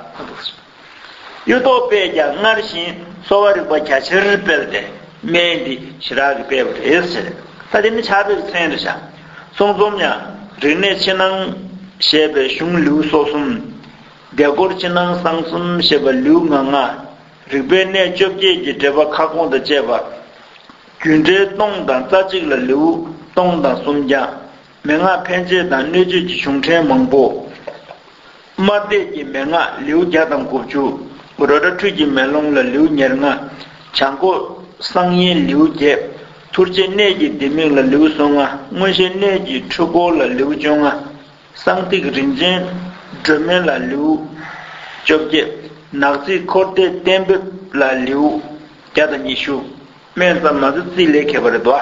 གཡུ་ཐོག་པས་ཀྱང་སྔར་བཞིན་གསོ་བ་རིག་པ་རྒྱ་ཆེར་སྤེལ་ཏེ་སྨན་འདི་ཞེ་དྲག་གི་སྤེལ་བ་རེད་ཟེར། ད་དེ་ནི་ཕྱག་དཔེ་གི་མཚན་རེད་ཤག། གསུང་རྩོམ་ཡང་རིག་གནས་ཕྱི་ནང་ཞེས་པའི་གཞུང་ལེའུ་སོ་གསུམ། སྡེ་སྐོར་ཕྱི་ནང་གསང་གསུམ་ཞེས་པ་ལེའུ་ང་ལྔ། རིག་པའི་གནས་བཅོ་བརྒྱད་ཀྱི་འགྲེལ་པ་ཁ་སྐོང་དང་བཅས་པ། རྒྱུད་འགྲེལ་སྟོང་དང་རྩ་གཅིག་ལ་ལེའུ་སྟོང་དང་སུམ་བརྒྱ། མན་ངག་ཕན་བྱེད་དང་སྣོད་བཅུད་ཀྱི་གཞུང་ཕྲན་མང་པོ། དམར་ལྡེབ་ཀྱི་མན་ངག་ལེའུ་བརྒྱ་དང་དགུ་བཅུ། རོ་བྲག་ཁྲུས་ཀྱི་མེ་ལོང་ལ་ལེའུ་ཉེར་ལྔ། བྱང་ཁོག་གསང་ཡན་ལེའུ་བརྒྱད། ཐུར་བྱེད་གནས་ཀྱི་ལྡེ་མིག་ལ་ལེའུ་སོ་ལྔ། མངོན་ཤེས་གནས་ཀྱི་འཁྲུལ་འཁོར་ལ་ལེའུ་བཅོ་ལྔ། གསང་ཐིག་རིམ་བྱོན་སྒྲོན་མེ་ལ་ལེའུ་བཅོ་བརྒྱད། ནག་རྩིས་འཁོར་འདས་གཏན་འབེབས་ལ་ལེའུ་བརྒྱ་དང་ཉི་ཤུ། སྨན་ཙམ་མ་ཟད་རྩིས་ལས་ཁྱད་པར་རེད་དོ།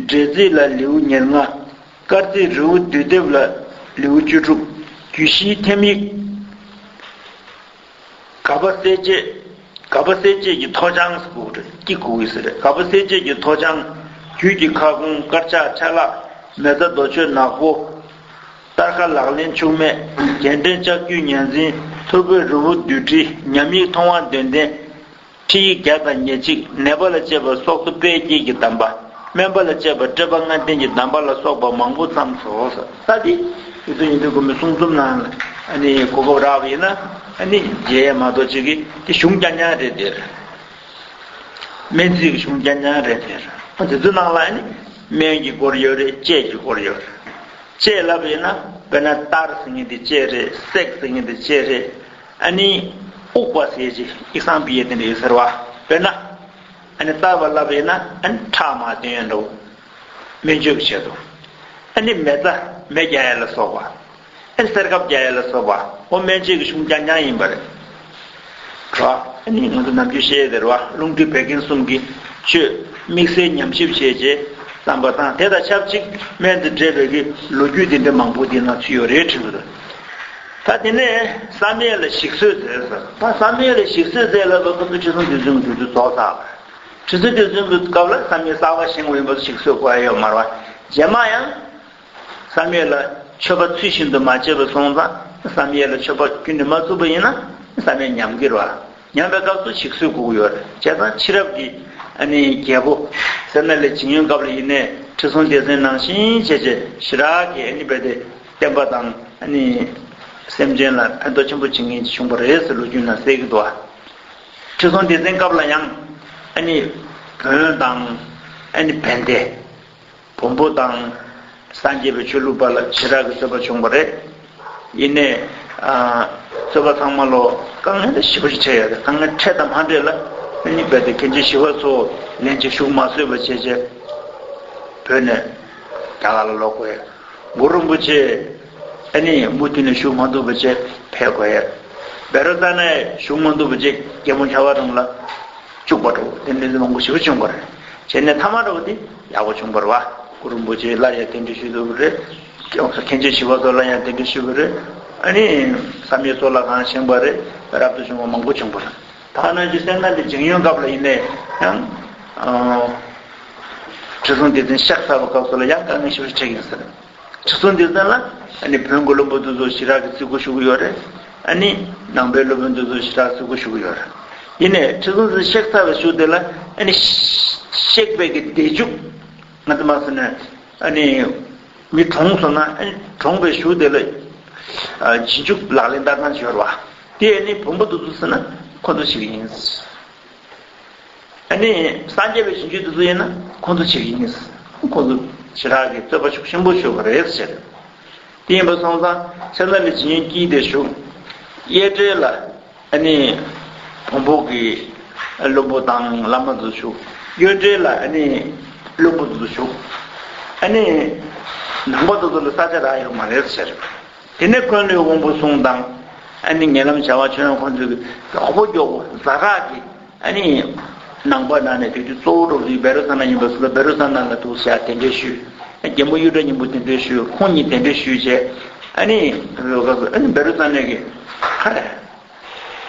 འགྲེལ་རྩིས་ལ་ལེའུ་ཉེར་ལྔ། སྐར་རྩིས་རི་བོ་བསྡུས་དེབ་ལ་ལེའུ་བཅུ་དྲུག། རྒྱུད་བཞིའི་ཐེམ་ཡིག་ག་པ་གསལ་བྱེད། ག་པ་གསལ་བྱེད་ཀྱི་མཐོ་བྱང་ཟེར་གོ་རེད། སྐྱིད་གོ་གི་ཟེར་རེད། ག་པ་གསལ་བྱེད་ཀྱི་མཐོ་བྱང་། རྒྱུད་ཀྱི་ཁ་སྐོང་། དཀར་ཆག་ཆ་ལག་མེ་བཙའ་རྡོ་ཆོད་ནག་པོ། སྟར་ཁ་ལག་ལེན་འཆུག་མེད། རྒྱན་འདྲེན་ལྕགས་ཀྱུའི་ཉ་འཛིན། ཐོར་བུའི་རི་བོ་བསྡུས་བྲིས། ཉམས་ཡིག་མཐོང་བ་དོན་ལྡན། ཁྲིད་ཡིག་བརྒྱ་དང་ཉེར་གཅིག་ནད་པ་ལ་བཅས་པ་སྲོག་ཐོག་པའི་དཀྱིལ་གྱི་གདམས་པ། སྨན་པ་ལ་བཅས་པ་སྤྲོས་པ་ལྔ་ལྡན་གྱི་གདམས་པ་ལ་སོགས་པ་མང་པོ་བརྩམས་སོ། ད་འདི་ཡིག་གཙོ་ཉན་ཐོས་སྒོམ་པའི་གསུང་རྩོམ་ནང་ལ་ཨ་ནི་གོ་སྐབས་རག་པ་ཡིན་ན་ཨ་ནི་མཇལ་ཡས་མ་གཏོགས་ཅིག་གི་དེ་གཞུང་རྐྱང་རྐྱང་རེད་དེ། སྨན་རྩིས་ཀྱི་གཞུང་རྐྱང་རྐྱང་རེད་དེ། དེ་ཚོའི་ནང་ལ་ཨ་ནི་སྨན་གྱི་སྐོར་ཡོད་རེད། དཔྱད་ཀྱི་སྐོར་ཡོད་རེད། དཔྱད་ལབ་པ་ཡིན་ན་དཔེར་ན་གཏར་ཟེར་མཁན་དེ་དཔྱད་རེད། བསྲེག་ཟེར་མཁན་དེ་དཔྱད་རེད། ཨ་ནི་དབུགས་པ་ཟེར་ཅིག་ཡིག་ཚང་པི་ཡེ་དེ་འདྲ་ཡོད་ཟེར་བ། དཔེར་ན་ཨ་ནི་གཏར་བ་ལབ་པ་ཡིན་ན་ཨ་ནི་ཁྲག་མར་བཏོན་ཡས་འདྲ་བོ། སྨན་བཅོས་ཀྱི་ཆེད་དུ། ཨ་ནི་མེ་བཙའ་མེ་རྒྱག་ཡས་ལ་སོགས་པ། ཨ་ནི་གསེར་ཁབ་རྒྱག་ཡས་ལ་སོགས་པ། འོ་སྨན་བཅོས་ཀྱི་གཞུང་རྐྱང་རྐྱང་ཡིན་པ་རེད། རོ། ཨ་ནི་ང་ཚོ་ནམ་རྒྱུན་བཤད་ཡས་དེ་རེད་བ། རླུང་མཁྲིས་བད་ཀན་གསུམ་གྱི་བཅོས། དམིགས་བསལ་ཉམས་ཞིབ་བྱས་རྗེས་བརྩམས་པ་དང་། དེ་དང་ཆབས་ཅིག་སྨན་དང་འབྲེལ་བའི་གི་ལོ་རྒྱུས་དེ་འདྲ་མང་པོ་དེའི་ནང་ཚུད་ཡོད་རེད་དྲན་གྱི་འདུག་ད་དེ་ནས་བསམ་ཡས་ལ་ཞིག་གསོས་མཛད་ཟེར། ད་བསམ་ཡས་ལ་ཞིག་གསོས་མཛད་ལབ་པ་སྐབས་སུ་ཁྲི་སྲོང་ལྡེ་བཙན་གྱི་དུས་ཚོད་རྫོགས་ཚར་བ་རེད། ཁྲི་སྲོང་ལྡེ་བཙན་གྱི་སྐབས་ལ་བསམ་ཡས་གསར་པ་བཞེངས་པ་ཡིན་པ་ཞིག་གསོས་དགོས་ཡ་ཡོད་མ་རེད་བ། རྗེས་མ་ཡང་བསམ་ཡས་ལ་མཆོད་པ་ཚུལ་བཞིན་དུ་མ་བྱས་པ་སོང་ཙང་། བསམ་ཡས་ལ་མཆོད་པ་ཁྱོན་ནས་མ་བཙུགས་པ་ཡིན་ན་བསམ་ཡས་ཉམས་ཀྱི་རེད་བ། ཉམས་པའི་སྐབས་སུ་ཞིག་གསོས་དགོས་ཀྱི་ཡོད་རེད། བྱས་ཙང་ཕྱི་རབས་ཀྱི་ཨ་ནི་རྒྱལ་པོ་སད་ན་ལའི་ཇིང་ཡོན་སྐབས་ལ་ཡིན་ནའི་ཁྲི་སྲོང་ལྡེ་བཙན་ནང་བཞིན་བྱས་བྱས་ཞེ་དྲག་གི་ཨ་ནི་རྦད་དེ་བསྟན་པ་དང་ཨ་ནི་སེམས་ཅན་ལ་ཕན་ཐོགས་ཆེན་པོ་བྱེད་མཁན་ཅིག་བྱུང་བ་རེད་ཟེར་ལོ་རྒྱུས་ནང་གསལ་གྱི་འདུག་བ། ཁྲི་སྲོང་ལྡེ་བཙན་སྐབས་ལ་ཡང་ཨ་ནི་བོན་དང་ཨ་ནི་བན་དེ། བོན་པོ་དང་སངས་རྒྱས་པའི་ཆོས་ལུགས་བར་ལ་ཞེ་དྲག་གི་རྩོད་པ་བྱུང་བ་རེད། ཡིན་ནའི་ཨ་རྩོད་པ་ཚང་མ་ལོ་དཀའ་ངལ་ཞེ་པོ་ཞིག་འཕྲད་ཡོད་རེད། དཀའ་ངལ་འཕྲད་དང་མ་འཕྲད་ལ་ཨ་ནི་རྦད་དེ་མཁན་ཆེན་ཞི་བ་འཚོ་ལན་གཅིག་བཞུགས་མ་བཟོད་པ་བྱས་བྱས་བོད་ནས་རྒྱ་གར་ལ་ལོག་དགོས་ཡ། གུ་རུ་རིན་པོ་ཆེ་ཨ་ནི་མུ་མཐུད་ནས་བཞུགས་མ་ཐུབ་པ་བྱས་ཕེབས་དགོས་ཡ། བཻ་རོ་ཙ་ན་བཞུགས་མ་ཐུབ་པ་བྱས་རྒྱལ་པོ་ཁྱ་པ་རོང་ལ་བཅུག་པ་འདྲ་བོ། དེ་འདྲ་མང་པོ་ཞེ་པོ་བྱུང་བ་རེད། བྱས་ནས་མཐའ་མ་འདྲ་བོ་དེ་ཡག་པོ་བྱུང་བ་རེད་བ། གུ་རུ་རིན་པོ་ཆེ་སླར་ཡང་གདན་འདྲེན་ཞུས་འདུག་པ་རེད། མཁན་ཆེན་ཞི་བ་འཚོ་སླར་ཡང་གདན་འདྲེན་ཞུས་པ་རེད། ཨ་ནི་བསམ་ཡས་གཙུག་ལག་ཁང་བཞེངས་པ་རེད། རབ་ཏུ་བྱུང་བ་མང་པོ་བྱུང་བ་རེད། ད་ནང་བཞིན་སད་ན་ལའི་ཇིང་ཡོན་སྐབས་ལ་ཡིན་ནའི་ཡང་། ཨ། ཁྲི་སྲོང་ལྡེ་བཙན་གཤེགས་ཚར་བའི་སྐབས་སུ་ལ་ཡང་དཀའ་ངལ་ཞེ་པོ་ཞིག་འཕྲད་ཀྱི་ཡིན་ཟེར། ཁྲི་སྲོང་ལྡེ་བཙན་ལ་ཨ་ནི་བོན་གྱི་བློན་པོ་དེ་ཚོ་ཞེ་དྲག་གི་བརྩི་བཀུར་ཞུ་གི་ཡོད་རེད། ཨ་ནི་ནང་པའི་སློབ་དཔོན་དེ་ཚོ་ཞེ་དྲག་བརྩི་བཀུར་ཞུ་གི་ཡོད་རེད། ཡིན་ནའི་ཁྲི་སྲོང་ལྡེ་བཙན་གཤེགས་ཚར་བའི་གཞུག་དེ་ལ་ཨ་ནི་གཤེགས་པའི་གི་བདེ་མཇུག་ང་ཚོ་མ་སོང་ན་ཨ་ནི་མི་གྲོངས་སོང་ན་ཨ་ནི་གྲོངས་པའི་གཞུག་དེ་ལ་ཨ་རྗེས་འཇུག་ལག་ལེན་བསྟར་སྟངས་ཤིག་ཡོད་རེད་བ། དེ་ཨ་ནི་བོན་པོ་དེ་ཚོ་ཟེར་ན་ཁོ་ཚོ་བྱེད་ཀྱི་ཡིན། ཨ་ནི་སངས་རྒྱས་པའི་རྗེས་འཇུག་དེ་ཚོ་ཡིན་ན་ཁོང་ཚོ་བྱེད་ཀྱི་ཡིན། ཁོང་ཚོ་ཞེ་དྲག་གི་རྩོད་པ་ཤུགས་ཆེན་པོ་ཤོར་བ་རེད་ཟེར། དེ་ཡིན་པ་སོང་ཙང་སད་ན་ལའི་ཇིང་ཡོན་དཀྱིལ་དེར་བཞུགས། གཡས་གྲལ་ལ་ཨ་ནི་བོན་པོ་གི་བློན་པོ་དང་བླ་མ་ཚོ་བཞུགས། གཡོན་གྲལ་ལ་ཨ་ནི་བློན་པོ་ཚོ་བཞུགས། ཨ་ནི་ནང་པ་དེ་ཚོ་ལ་ས་ཆ་རག་ཡོད་མ་རེད་ཟེར། དེ་ནས་འཁོན་ལོའི་དབང་པོ་གསུམ་དང་། ཨ་ནི་ཉེ་ལམ་བྱ་བ་ཆོས་དབྱངས་ཁོང་ཚོས་མགྱོགས་པོ་མགྱོགས་པོ་ཛ་དྲག་གི་ཨ་ནི་ནང་པ་ནང་ནས་དེ་དུས་གཙོ་བོ་འགྲོ་གི་བཻ་རོ་ཙ་ན་ཡིན་པ་སོང་ཙང་བཻ་རོ་ཙ་ན་ལ་འདུག་ཟེར་གདན་འདྲེན་ཞུས། རྒྱལ་མོ་གཡུ་སྒྲ་སྙིང་པོ་གདན་འདྲེན་ཞུས། ཁོང་གཉིས་གདན་འདྲེན་ཞུས་བྱས། ཨ་ནི་ཨ་ནི་བཻ་རོ་ཙ་ན་གི་ཁ་རེ་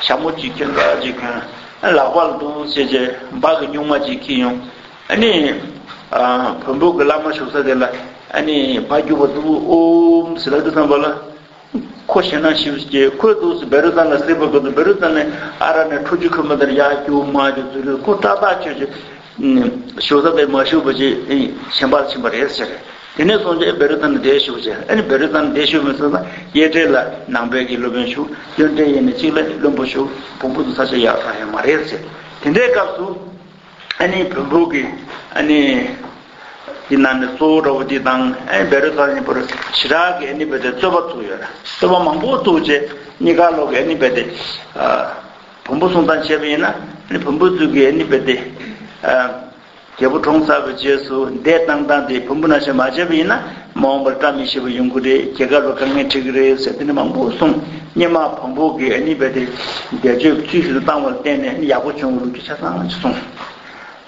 ཞྭ་མོ་གཅིག་གྱོན། ཀ་གཅིག་གྱོན། ཨ་ལག་པ་ལ་འདུག་བྱས་བྱས་འབའ་གི་སྨྱུག་མ་གཅིག་འཁྱེར་ཡོང་། ཨ་ནི་ཨ་བོན་པོ་གི་བླ་མ་བཞུགས་ས་དེ་ལ་ཨ་ནི་འབའ་རྒྱུག་པ་འདུག་ཨོམ་ཟེར་ལབ་དུས་ཙམ་པ་ལ། ཁོ་ཞེད་སྣང་ཞེ་པོ་སྐྱེས། ཁོས་འདུག་སེ་བཻ་རོ་ཙ་ན་གཟིགས་པའི་སྐབས་སུ་བཻ་རོ་ཙ་ན་ཨ་ར་ནས་ཁྲོ་ཆུ་ཁོལ་མ་དེར་ཡར་རྒྱུག་མར་རྒྱུག་ཟེར་དུས་ཁོ་ཏག་ཏག་ཆོད་ཅིག་ཞོགས་ས་དེར་མ་བཞུགས་པ་ཅིག་གཞན་པ་ལ་ཕྱིན་པ་རེད་ཟེར། དེ་ནས་སོང་རྗེས་བཻ་རོ་ཙ་ན་བསྡད་བཞུགས་བྱས། ཨ་ནི་བཻ་རོ་ཙ་ན་བསྡད་བཞུགས་མི་སོང་ཙང་གཡས་གྲལ་ལ་ནང་པའི་གི་སློབ་དཔོན་བཞུགས། གཡོན་གྲལ་ཡིན་ནས་གཅིག་ལ་བློན་པོ་བཞུགས། བོན་པོ་ཚོ་ས་ཆ་ཡག་ཐག་ཡོད་མ་རེད་ཟེར། དེ་འདྲའི་སྐབས་སུ། ཨ་ནི་བོན་པོ་གི་ཨ་ནི་དེ་ནང་ནས་གཙོ་བོ་འདྲ་བོ་དེ་དང་ཨ་ནི་བཻ་རོ་ཙ་ན་གཉིས་བར་ཞེ་དྲག་གི་ཨ་ནི་བཻ་དེ་རྩོད་པ་བཙུགས་ཡོད་རེད། རྩོད་པ་མང་པོ་བཙུགས་རྗེས་གཉིས་ཀ་ལོག་གི་ཨ་ནི་བཻ་དེ་ཨ་བོན་པོ་གསུང་སྟངས་བྱས་པ་ཡིན་ན་ཨ་ནི་བོན་པོ་ཚོས་གི་ཨ་ནི་བཻ་དེ་ཨ་རྒྱལ་པོ་གྲོངས་ཚར་བའི་རྗེས་སུ་འདས་བཏང་སྟངས་དེ་བོན་པོ་ནང་བཞིན་མ་བྱས་པ་ཡིན་ན་མ་འོངས་པར་བཀྲ་མི་ཤིས་པ་ཡོང་གི་རེད། རྒྱལ་ཁབ་ལ་དཀའ་ངལ་འཕྲད་ཀྱི་རེད་ཟེར་དེ་འདྲ་མང་པོ་གསུངས། སྔོན་མ་བོན་པོ་གི་ཨ་ནི་བཻ་དེ་འདས་མཆོད་ཚུལ་བཞིན་དུ་བཏང་བ་ལ་བརྟེན་ནས་ཨ་ནི་ཡག་པོ་བྱུང་བའི་ལོ་རྒྱུས་ཆ་ཚང་ཅིག་གསུངས།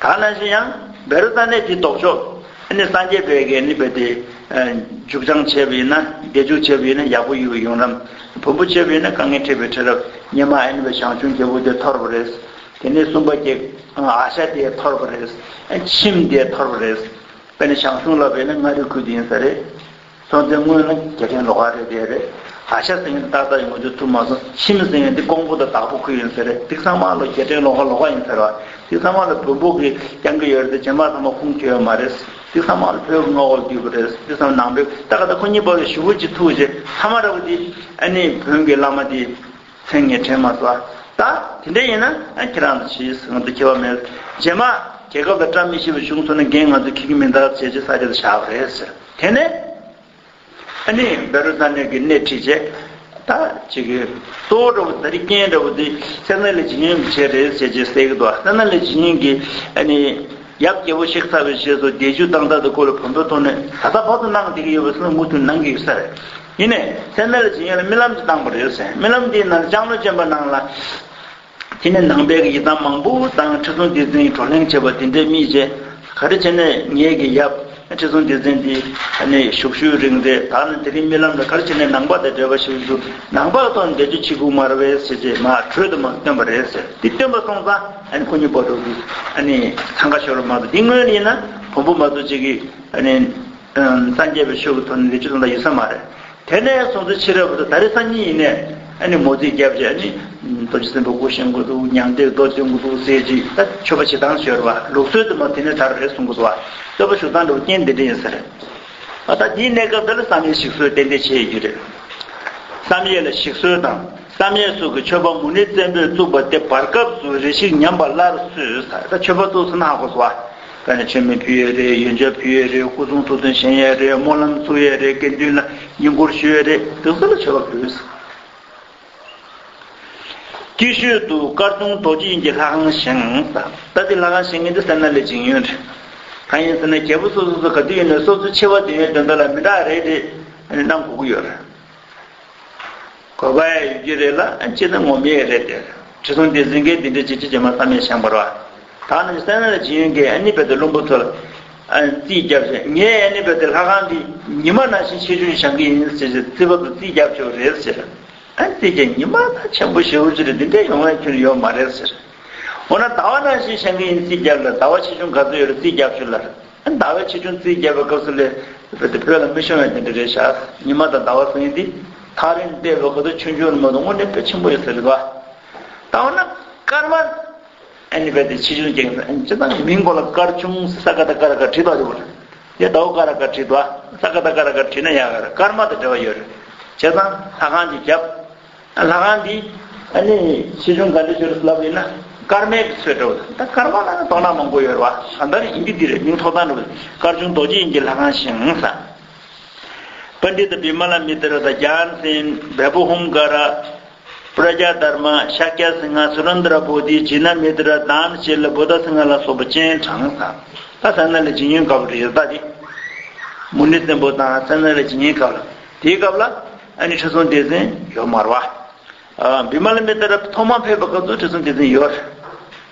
ད་ནང་བཞིན་ཡང་བཻ་རོ་ཙ་ན་གི་ལྡོག་ཕྱོགས་ཨ་ནི་སངས་རྒྱས་པའི་གི་ཨ་ནི་བཻ་དེ་མཇུག་བྱང་བྱས་པ་ཡིན་ན་བདེ་མཇུག་བྱས་པ་ཡིན་ན་ཡག་པོ་ཡོང་གི་ཡོད་རེད། བོན་པོ་བྱས་པ་ཡིན་ན་དཀའ་ངལ་འཕྲད་པའི་ཁྲལ་རབ་སྔོན་མ་ཨ་ནི་བཻ་ཞང་ཞུང་རྒྱལ་པོ་དེ་འཐོར་བ་རེད། དེ་ནས་སུམ་པ་གི་ཨ་ཤ་དེ་འཐོར་བ་རེད། ཨ་ཁྱིམ་དེ་འཐོར་བ་རེད། དཔེར་ན་ཞང་ཞུང་ལབ་པ་ཡིན་ན་མངའ་རིས་ཁུལ་དེ་ཡིན་ས་རེད། སོང་ཙང་སྔོན་ལ་རྒྱལ་ཕྲན་ལོགས་ཀ་རེད་དེ་རེད། བ། བ་ཤ་ཟེར་མཁན་ཏག་ཏག་ཡོང་རྒྱུ་ཐུབ་མ་སོང་། ཁྱིམ་ཟེར་མཁན་དེ་ཀོང་པོ་དང་བདག་པོ་ཁུལ་ཡིན་ས་རེད། དེ་ཚང་མ་ལ་རྒྱལ་ཕྲན་ལོགས་ཀ་ལོགས་ཀ་ཡིན་ས་རེད་བ། དེ་ཚང་མ་ལ་བོན་པོ་གིས་རྐྱང་གི་ཡོད་རེད་དེ། རྗེས་མ་ཚང་མ་ཁུངས་འཁྱོལ་ཡོད་མ་རེད། དེ་ཚང་མ་ལ་བོད་ཀྱི་མངའ་འོག་བསྡུས་པ་རེད། དེ་ཚང་མ་ནང་པའི་ད་ག་ད་ཁོ་གཉིས་བར་ལ་ཞུ་བོ་ཅིག་ཐུག་རྗེས་ཐ་མ་ར་བ་དེ་ཨ་ནི་བོན་གྱི་བླ་མ་དེ། མཚན་ངས་དྲན་མ་སོང་། ད་དེ་འདྲ་ཡིན་ན་ཨ་ཁྱེད་རང་ཚོ་བྱེད་ཟེར། ང་ཚོ་ཁྱད་པར་མེད། རྗེས་མ་རྒྱལ་ཁབ་ལ་བཀྲ་མི་ཤིས་པ་བྱུང་སོང་ན་འགན་ང་ཚོ་འཁྱེར་གྱི་མིན་ད་བྱས་རྗེས་ས་ཆ་དུ་བཞག་པ་རེད་ཟེར། དེ་ནས་ཨ་ནི་བཻ་རོ་ཙ་ན་གིས་སྣེ་ཁྲིད་བྱས། ད་ཅིག་གི་གཙོ་བོ་འདྲ་བོ་ད་རིགས་རྐྱེན་འདྲ་བོ་དེ་སད་ན་ལེ་ཇིང་ཡོན་གྱིས་བྱས་རེད་ཟེར་རྗེས་ཟེར་གི་འདུག་སད་ན་ལེ་ཇིང་ཡོན་གྱིས་ཨ་ནི། ཡབ་རྒྱལ་པོ་གཤེགས་ཚར་བའི་རྗེས་སུ་སྡེ་བཞི་བཏང་ཐབས་དེ་སྐོར་ལ་བོན་པོའི་ཐོག་ནས་ད་ལྟ་བར་དུ་གནང་བསྡད་ཀྱི་ཡོད་པ་སོགས་མུ་མཐུད་གནང་གི་ཡོད་ས་རེད། ཡིན་ནའི་སད་ན་ལེ་ཇིང་ཡོན་ལ་རྨི་ལམ་ཅིག་བཏང་པ་རེད་ཟེར། རྨི་ལམ་དེའི་ནང་ལ་ལྕང་ལོ་ཅན་པ་ནང་ལ། དེ་ནས་ནང་པའི་ཡི་དམ་མང་པོ་དང་ཁྲི་སྲོང་ལྡེ་བཙན་གྱིས་བགྲོ་གླེང་བྱས་པ་དེ་འདྲའི་རྨིས་རྗེས། ག་རེ་བྱས་ནས་ངེད་ཀྱི་ཡབ་ཁྲི་སྲོང་ལྡེ་བཙན་དེ་ཨ་ནི་བཞུགས་ཤུལ་རིང་རེད། ད་ནི་དེ་རིང་རྨི་ལམ་ལ་ག་རེ་བྱས་ནས་ནང་པ་དང་འབྲེལ་བ་ཞུ་རྒྱུ། ནང་པ་གི་ཐོག་ནས་འབྲེལ་གཅོད་བྱེད་དགོས་མ་རེད་པས་ཟེར་རྗེས་མར་གྲོས་དུ་མ་བཏོན་པ་རེད་ཟེར། དེ་བཏོན་པ་སོང་ཙང་ཨ་ནི་ཁོ་གཉིས་བར་དུ་གི་ཨ་ནི་འཚང་ཁ་ཤོར་བ་མ་གཏོགས། དེ་སྔོན་ལ་ཡིན་ན་བོན་པོ་མ་གཏོགས་ཅིག་གིས་ཨ་ནི་སངས་རྒྱས་པའི་ཆོས་ཀྱི་ཐོག་ནས་ལས་ཅི་དང་ད་ཡོད་ས་མ་རེད། དེ་ནས་སོང་ཚེ་ཕྱི་རབས་དང་ད་རེས་སང་ཉིན་ཡིན་ནའི་ཨ་ནི་མོ་རྩིས་རྒྱབ་བྱས། ཨ་ནི་རྡོ་རྗེ་སེམས་དཔའ་སྐུ་བཞེངས་དགོས་འདུག་མྱང་འདས་མདོ་སྟོན་དགོས་འདུག་ཟེར་གྱི་ད་ཆོས་པ་བྱེད་སྟངས་ཤོར་བ། ལུགས་སྲོལ་དུ་མ་དེ་ནས་དར་རེད་གསུང་གི་འདུག་བ། རྩོད་པ་ཞུ་སྟངས་འདྲ་བོ་རྐྱེན་འདི་འདྲ་ཡིན་ས་རེད། ཨ་ད་དེའི་གནས་སྐབས་འདི་ལ་བསམ་ཡས་ཞིག་གསོས་ཏན་ཏན་བྱས་ཡོད་རྒྱུ་རེད། བསམ་ཡས་ལ་ཞིག་གསོས་དང་། བསམ་ཡས་སོགས་ཀྱི་མཆོད་པ་མུ་ནེ་བཙན་པོས་བཙུགས་པ་དེ་བར་སྐབས་སུ་རེ་ཞིག་ཉམས་པ་སླར་གསོས། ད་མཆོད་པ་བཙུགས་ཟིན་ཧ་གོ་སོང་བ། ད་ནི་མཆོད་མེ་ཕུལ་ཡས་རེད། ཡོན་ཆབ་ཕུལ་ཡས་རེད། སྐུ་གསུང་ཐུགས་རྟེན་བཞེངས་ཡས་རེད། སྨོན་ལམ་ཚུགས་ཡས་རེད། དགེ་འདུན་ལ་བསྙེན་བཀུར་ཞུ་ཡས་རེད། དེ་ཚོ་ལ་མཆོད་པ་ཕུལ། དཀྱིལ་ཤོས་དུ་སྐར་ཆུང་རྡོ་རྗེ་ཡིན་གྱི་ལྷ་ཁང་བཞེངས། ད་ལྟ་དེ་ལྷ་ཁང་བཞེངས་མཁན་དེ་སད་ན་ལེ་ཇིང་ཡོན་རེད། གང་ཡིན་ཟེར་ན་རྒྱལ་པོ་སོ་སོ་སོ་ག་དུས་ཡིན་ནའི་སོ་སོའི་ཆེ་བ་འདོན་ཡས་དོན་དག་ལ་མི་དྲག་རེད་དེ་གནང་དགོས་ཀྱི་ཡོད་རེད། དགོས་པ་ཡང་ཡོད་ཀྱི་རེད་ལ། ཨ་ཅེ་ད་ངོ་མ་ཡང་རེད་དེ། ཁྲི་སྲོང་ལྡེ་བཙན་གྱིས་འདི་འདྲ་བྱེད་ཅི་བྱེད་མ་བསམ་ཡས་བཞེངས་པ་རེད་བ། ད་ནི་སད་ན་ལེ་ཇིང་ཡོན་གྱིས་ཨ་ནི་རྦད་དེ་བློན་པོ་ཚོ་ལ་ཨ་རྩིས་བརྒྱབ་བྱས། ངས་ཨ་ནི་རྦད་དེ་ལྷ་ཁང་འདི་ཉི་མ་ནང་བཞིན་ཆེ་ཆུང་བཞེངས་ཀྱི་ཡིན་ཟེར་བྱས་རྩིས་པ་ཚོ་རྩིས་བརྒྱབ་ཆོག་རེད་ཟེར། ཨ་རྩིས་བརྒྱབ། ཉི་མ་ད་ཆེན་པོ་ཞེ་པོ་ཅིག་རེད། འདི་འདྲ་ཡོང་ཡས་ཁྱོན་ཡོད་མ་རེད་ཟེར། འོ་ན་ཟླ་བ་ནང་བཞིན་བཞེངས་ཀྱི་ཡིན་རྩིས་བརྒྱབ་ལ། ཟླ་བ་ཆེ་ཆུང་ག་ཚོད་ཡོད་རེད་རྩིས་བརྒྱབ་ཆོག་ལ། ཟླ་བའི་ཆེ་ཆུང་རྩིས་བརྒྱབ་པའི་སྐབས་སུ་ལས་བོད་དེ་བོད་ལ་མི་ཤོང་བའི་དེ་འདྲ་རེད་ཤག་ཉི་མ་དང་ཟླ་བ་ཟེར་མཁན་དེ་ཐག་རིང་བལྟས་པའི་སྐབས་སུ་ཆུང་ཆུང་མ་གཏོགས་དངོས་གནས་དཔེ་ཆེན་པོ་ཡོད་ས་རེད་བ། ད་འོ་ན་སྐར་མ་ཨ་ནི་བོད་དེ་ཆེ་ཆུང་རྐྱང་ཨ་ནི་སྤྱིར་བཏང་མིང་གོ་ལ་སྐར་ཆུང་ས་ཀ་ད་ཀ་ར་ཀ་བྲིས་ཐག་རེད་བ། དེ་ཟླ་བ་ཀ་ར་ཀ་བྲིས་འདུག་ས་ཀ་ད་ཀ་ར་ཀ་བྲིས་ན་ཡག་ག་རེད། སྐར་མ་དང་འབྲེལ་བ་ཡོད་རེད། བྱས་ཙང་ལྷ་ཁང་ཅིག་བརྒྱབ། ལྷ་ཁང་འདི་ཨ་ནི་ཆེ་ཆུང་ག་འདྲ་ཞིག་རེད་ལབ་ཡིན་ན་སྐར་མའི་གི་ཚོད་འདྲ་བོ། ད་སྐར་མ་ལ་ནི་དོ་སྣང་མང་པོ་ཡོད་རེད་བ། གང་ལྟར་ཡིན་གྱི་འདི་རེད། མིང་ཐོགས་སྟངས་འདྲ་བོ། སྐར་ཆུང་རྡོ་རྗེ་ཡིན་གྱི་ལྷ་ཁང་བཞེངས་ས། པཎྜི་ཏ་བི་མ་ལ་མི་ཏྲ་དང་རྒྱལ་སྲས་བལ་པོ་ཧུམ་ཀ་ར། པྲཛྙཱ་དྷརྨ། ཤཱཀྱ་སིང་ཧ། སུ་རན་དྲ་བོ་དྷི། ཇི་ན་མི་ཏྲ། དཱན་ཤཱི་ལ། བུདྡྷ་སིང་ཧ་ལ་སོགས་པ་སྤྱན་དྲངས་ས། ད་སད་ན་ལེ་ཇིང་ཡོན་སྐབས་རེད་ད་དེ། མུ་ནེ་བཙན་པོ་དང་སད་ན་ལེ་ཇིང་ཡོན་སྐབས་ལ། དེའི་སྐབས་ལ་ཨ་ནི་ཁྲི་སྲོང་ལྡེ་བཙན་ཡོད་མ་རེད་བ། ཨ་བི་མ་ལ་མི་ཏྲ་ཐོག་མ་ཕེབས་པའི་སྐབས་སུ་ཁྲི་སྲོང་ལྡེ་བཙན་ཡོད་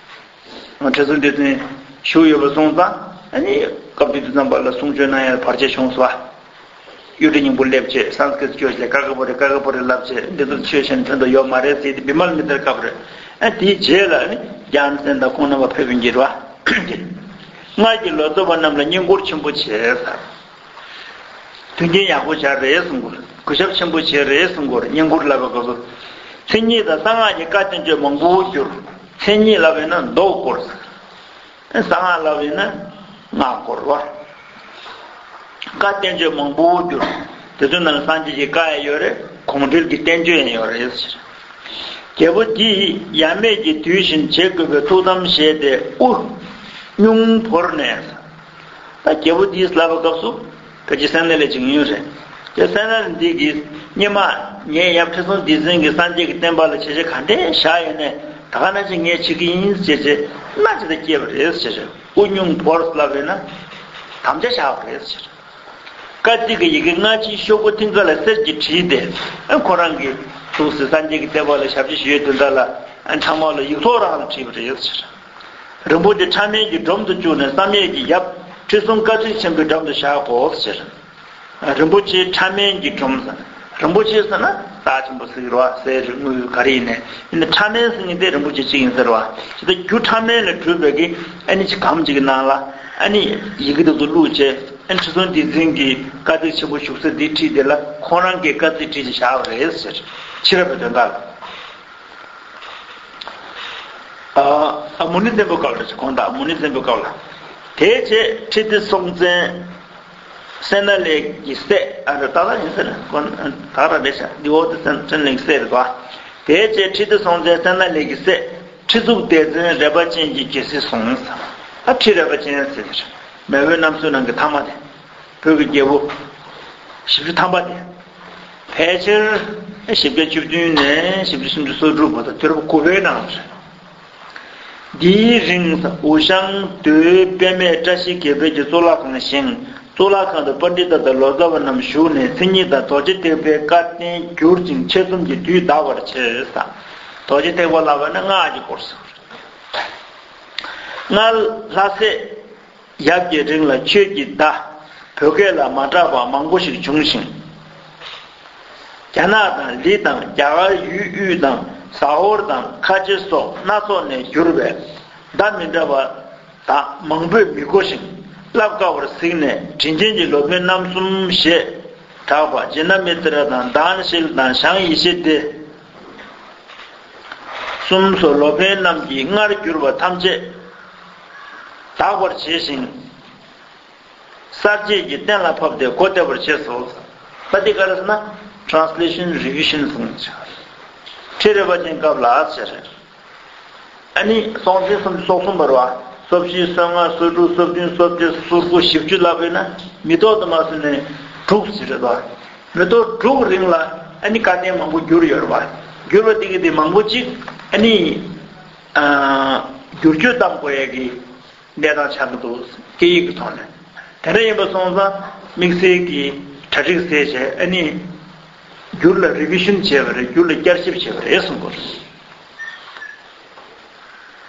རེད། ཁྲི་སྲོང་ལྡེ་བཙན་བཞུགས་ཡོད་པ་སོང་ཙང་ཨ་ནི་སྐབས་དེ་དུས་ཙམ་པ་ལ་གསུང་ཆོས་གནང་ཡ་བར་ཆད་བྱུང་སོང་བ། གཡུ་སྒྲ་སྙིང་པོ་སླེབས་བྱས་སཾ་སྐྲྀ་ཏ་སྐྱོར་བྱས་ཀ་ཀ་པོ་རེ་ཀ་ཀ་པོ་རེ་ལབ་བྱས། འདི་ཚོ་ཆོས་བཤད་ཕན་ཐོགས་ཡོད་མ་རེད་ཟེར་ཏེ་བི་མ་ལ་མི་ཏྲའི་སྐབས་རེད། ཨ་དེའི་རྗེས་ལ་ཨ་ནི་རྒྱལ་བ་ནོར་སྲིད་དང་ཁོང་རྣམ་པ་ཕེབས་པའི་འགྱུར་བ། སྔར་གྱི་ལོ་ཙཱ་བ་རྣམས་ལ་བསྙེན་བཀུར་ཆེན་པོ་བྱས་ཟེར། མཐུན་རྐྱེན་ཡག་པོ་བྱས་རེད་གསུང་གི་རེད། གུས་ཞབས་ཆེན་པོ་བྱས་རེད་གསུང་གི་རེད། བསྙེན་བཀུར་ལབ་པའི་སྐབས་སུ། མཚན་ཉིད་དང་གསང་སྔགས་ཀྱི་བཀའ་བསྟན་བཅོས་མང་པོ་བསྒྱུར། མཚན་ཉིད་ལབ་པས་ན་མདོ་སྐོར། གསང་སྔགས་ལབ་པས་ན་སྔགས་སྐོར་བ། བཀའ་བསྟན་བཅོས་མང་པོ་བསྒྱུར། དེ་ཚོའི་ནང་ལ་སངས་རྒྱས་ཀྱི་བཀའ་ཡང་ཡོད་རེད། དགོངས་འགྲེལ་གྱི་བསྟན་བཅོས་ཡང་ཡོད་རེད། རྒྱལ་པོ་འདིས་ཡབ་མེས་ཀྱིས་དུས་བཞིན་བྱེད་དགོས་པའི་ཐུགས་དམ་བཞེས་ཏེ་དབུ་སྙུང་བོར་ནས། ད་རྒྱལ་པོ་འདིས་ལབ་པའི་སྐབས་སུ་ཕལ་ཆེར་སད་ན་ལེ་ཇིང་ཡོན་རེད། དེ་སད་ན་ལེ་འདི་གིས་སྔོན་མ་ངའི་ཡབ་ཁྲི་སྲོང་ལྡེ་བཙན་གྱིས་སངས་རྒྱས་ཀྱི་བསྟན་པ་ལ་བྱས་རྗེས་ག་འདྲས་བཞག་ཡོད་ནའི་ད་ག་ནང་བཞིན་ངས་བྱེད་ཀྱི་ཡིན་ཟེར་བྱས་རྗེས་སྣ་གཅིག་ད་སྐྱེས་པ་རེད་ཟེར། དབུ་སྙུང་བོར་ལབ་ཡོད་ན་དམ་བཅའ་བཞག་པ་རེད་ཟེར། བཀའ་གཙིགས་ཀྱི་ཡི་གེ་སྔ་ཕྱིའི་ཤོག་གུ་མཐིང་ག་ལ་གསེར་གྱིས་བྲིས་ཏེ་ཨ་ཁོ་རང་གིས་ཐུགས་སྲས་སངས་རྒྱས་ཀྱི་བསྟན་པ་ལ་ཞབས་ཕྱི་ཞུ་ཡས་དོན་དག་ལ་ཨ་ཕྲ་མ་ལ་ཡིག་ཐོག་རང་ལ་བྲིས་པ་རེད་ཟེར། རིན་པོ་ཆེ་ཕྲ་མེན་གྱི་སྒྲོམ་དུ་བཅུག་ནས་བསམ་ཡས་ཀྱི་ཡབ་ཁྲི་སྲོང་བཀའ་གཙིགས་ཆེན་པོའི་འགྲམ་དུ་བཞག་གོ་ཟེར། རིན་པོ་ཆེ་ཕྲ་མེན་གྱི་སྒྲོམ་ཟེར། རིན་པོ་ཆེ་ཟེར་ན་རྟགས་ཆེན་པོ་ཟེར་གྱི་རེད་བ། གསེར་རེད་དངུལ་ག་རེ་ཡིན་ནའི། ཡིན་ནའི་ཕྲ་མེན་ཟེར་མཁན་དེ་རིན་པོ་ཆེ་གཅིག་ཡིན་ཟེར་བ། ཇི་ལྟར་རྒྱུ་ཕྲ་མེན་ལས་གྲུབ་པའི་གི་ཨ་ནི་ཅིག་སྒམ་གཅིག་གི་ནང་ལ་ཨ་ནི་ཡི་གེ་དེ་ཚོ་བླུགས་བྱས། ཁྲི་སྲོང་ལྡེ་བཙན་གྱི་བཀའ་ཚིགས་ཆེན་པོ་བཞུགས་ས་འདི་ཁྲིད་དེ་ལ་ཁོང་རང་གི་བཀའ་ཚིགས་ཁྲིད་ཅིག་བཞག་པ་རེད་ཟེར། ཕྱི་རབས་པའི་དོན་དག་ལ། ཨ་ཨ་མུ་ནེ་བཙན་པོའི་སྐབས་ལ་ཟེར། ཁོང་དང་མུ་ནེ་བཙན་པོའི་སྐབས་ལ། དེའི་རྗེས་ཁྲི་ལྡེ་སྲོང་བཙན་སད་ན་ལེགས་ཀྱི་སྲས། ཨ་རེ་ཏག་ཏག་ཡིན་ཟེར་ན་ཁོང་ད་ར་རེད་ཤག་འདི་འོ་དེ་སད་ན་ལེགས་ཀྱི་སྲས་རེད་པ། དེའི་རྗེས་ཁྲི་ལྡེ་སྲོང་བཙན་སད་ན་ལེགས་ཀྱི་སྲས། ཁྲི་གཙུག་ལྡེ་བཙན་རལ་པ་ཅན་གྱི་རྒྱལ་སྲིད་བཟུང་། ཨ་ཁྲི་རལ་པ་ཅན་ཟེར། མེས་པོའི་རྣམ་གསོལ་ནང་གི་ཐ་མ་དེ། བོད་ཀྱི་རྒྱལ་པོ་བཞི་བཅུ་ཐམ་པ་དེ། ཕལ་ཆེར་བཞི་བརྒྱ་བཅུ་བདུན་ནས་བཞི་བཅུ་སུམ་ཅུ་སོ་དྲུག་བར་དུ་དུས་རབས་དགུ་པའི་ནང་ལ་རེད། འདིའི་རིང་འུ་ཤང་མདོའི་དཔེ་མེད་བཀྲ་ཤིས་དགེ་འཕེལ་གྱི་གཙུག་ལག་ཁང་བཞེངས། གཙུག་ལག་ཁང་དུ་པཎྜི་ཏ་དང་ལོ་ཙཱ་བ་རྣམས་བཞུགས་ནས་མཚན་ཉིད་དང་རྡོ་རྗེ་ཐེག་པའི་བཀའ་བསྟན་བསྒྱུར་ཅིང་ཆེད་རྩོམ་གྱི་དུས་འདའ་བར་བྱེད། རྡོ་རྗེ་ཐེག་པ་ལབ་པ་ན་སྔགས་ཀྱི་སྐོར་ཟེར། སྔར་ལྷ་སྲས་ཡབ་ཀྱི་རིང་ལ་ཆོས་ཀྱི་བརྡ་བོད་སྐད་ལ་མ་གྲགས་པ་མང་པོ་ཞིག་བྱུང་ཞིང་། རྒྱ་ནག་དང་ལི་དང་རྒྱ་གར་ཡུལ་དབུས་དང་ཟ་ཧོར་དང་ཁ་ཆེ་སོགས་སྣ་ཚོགས་ནས་བསྒྱུར་བའི་བརྡ་མི་འདྲ་བ་དག་མང་པོས་མི་གོ་ཞིང་བསླབ་དཀའ་བར་གཟིགས་ནས་དྲིན་ཅན་གྱི་སློབ་དཔོན་རྣམ་གསུམ་ཞེས་གྲགས་པ་ཇི་ན་མི་ཏྲ་དང་དཱན་ཤིལ་དང་ཞང་ཡེ་ཤེས་སྡེ་གསུམ་སོགས་སློབ་དཔོན་རྣམས་ཀྱིས་སྔར་བསྒྱུར་བ་ཐམས་ཅད་དག་པར་བྱས་ཤིང་། གསར་བརྗེས་ཀྱིས་གཏན་ལ་ཕབ་སྟེ་གོ་བདེ་བར་བྱས་སོ། ད་འདི་ག་རེ་ཟེར་ན་translation revision ཟེར་ནས་བྱ་བ་རེད། ཁྲི་རལ་པ་ཅན་སྐབས་ལ་ཟེར། ཨ་ནི་སྲོང་བཙན་སུམ་ཅུ་སོ་གསུམ་བར་བ་སོ་བཞི་སོ་ལྔ་སོ་དྲུག་སོ་བདུན་སོ་བརྒྱད་སོ་དགུ་བཞི་བཅུ་ལབ་ཡོད་ན་མི་ཐོག་ཏུ་མ་སོང་ནས་དྲུག་ཟེར་རེད་དོ། མི་ཐོག་དྲུག་རིང་ལ་ཨ་ནི་བཀའ་བསྟན་མང་པོ་བསྒྱུར་ཡོད་རེད་བ། བསྒྱུར་བ་དེ་གི་དེ་མང་པོ་ཅིག་ཨ་ནི་བསྒྱུར་བཅོས་གཏང་དགོས་ཡ་གི་གནས་སྟངས་ཆགས་ཀྱི་འདུག་སྐད་ཡིག་གི་ཐོག་ནས། དེ་འདྲ་ཡིན་པ་སོང་ཙང་དམིགས་བསལ་གྱི་གྲ་སྒྲིག་བྱས་བྱས་ཨ་ནི་བསྒྱུར་ལ་revision་བྱས་པ་རེད། བསྒྱུར་ལ་བསྐྱར་ཞིབ་བྱས་པ་རེད་གསུང་དགོས་རེད།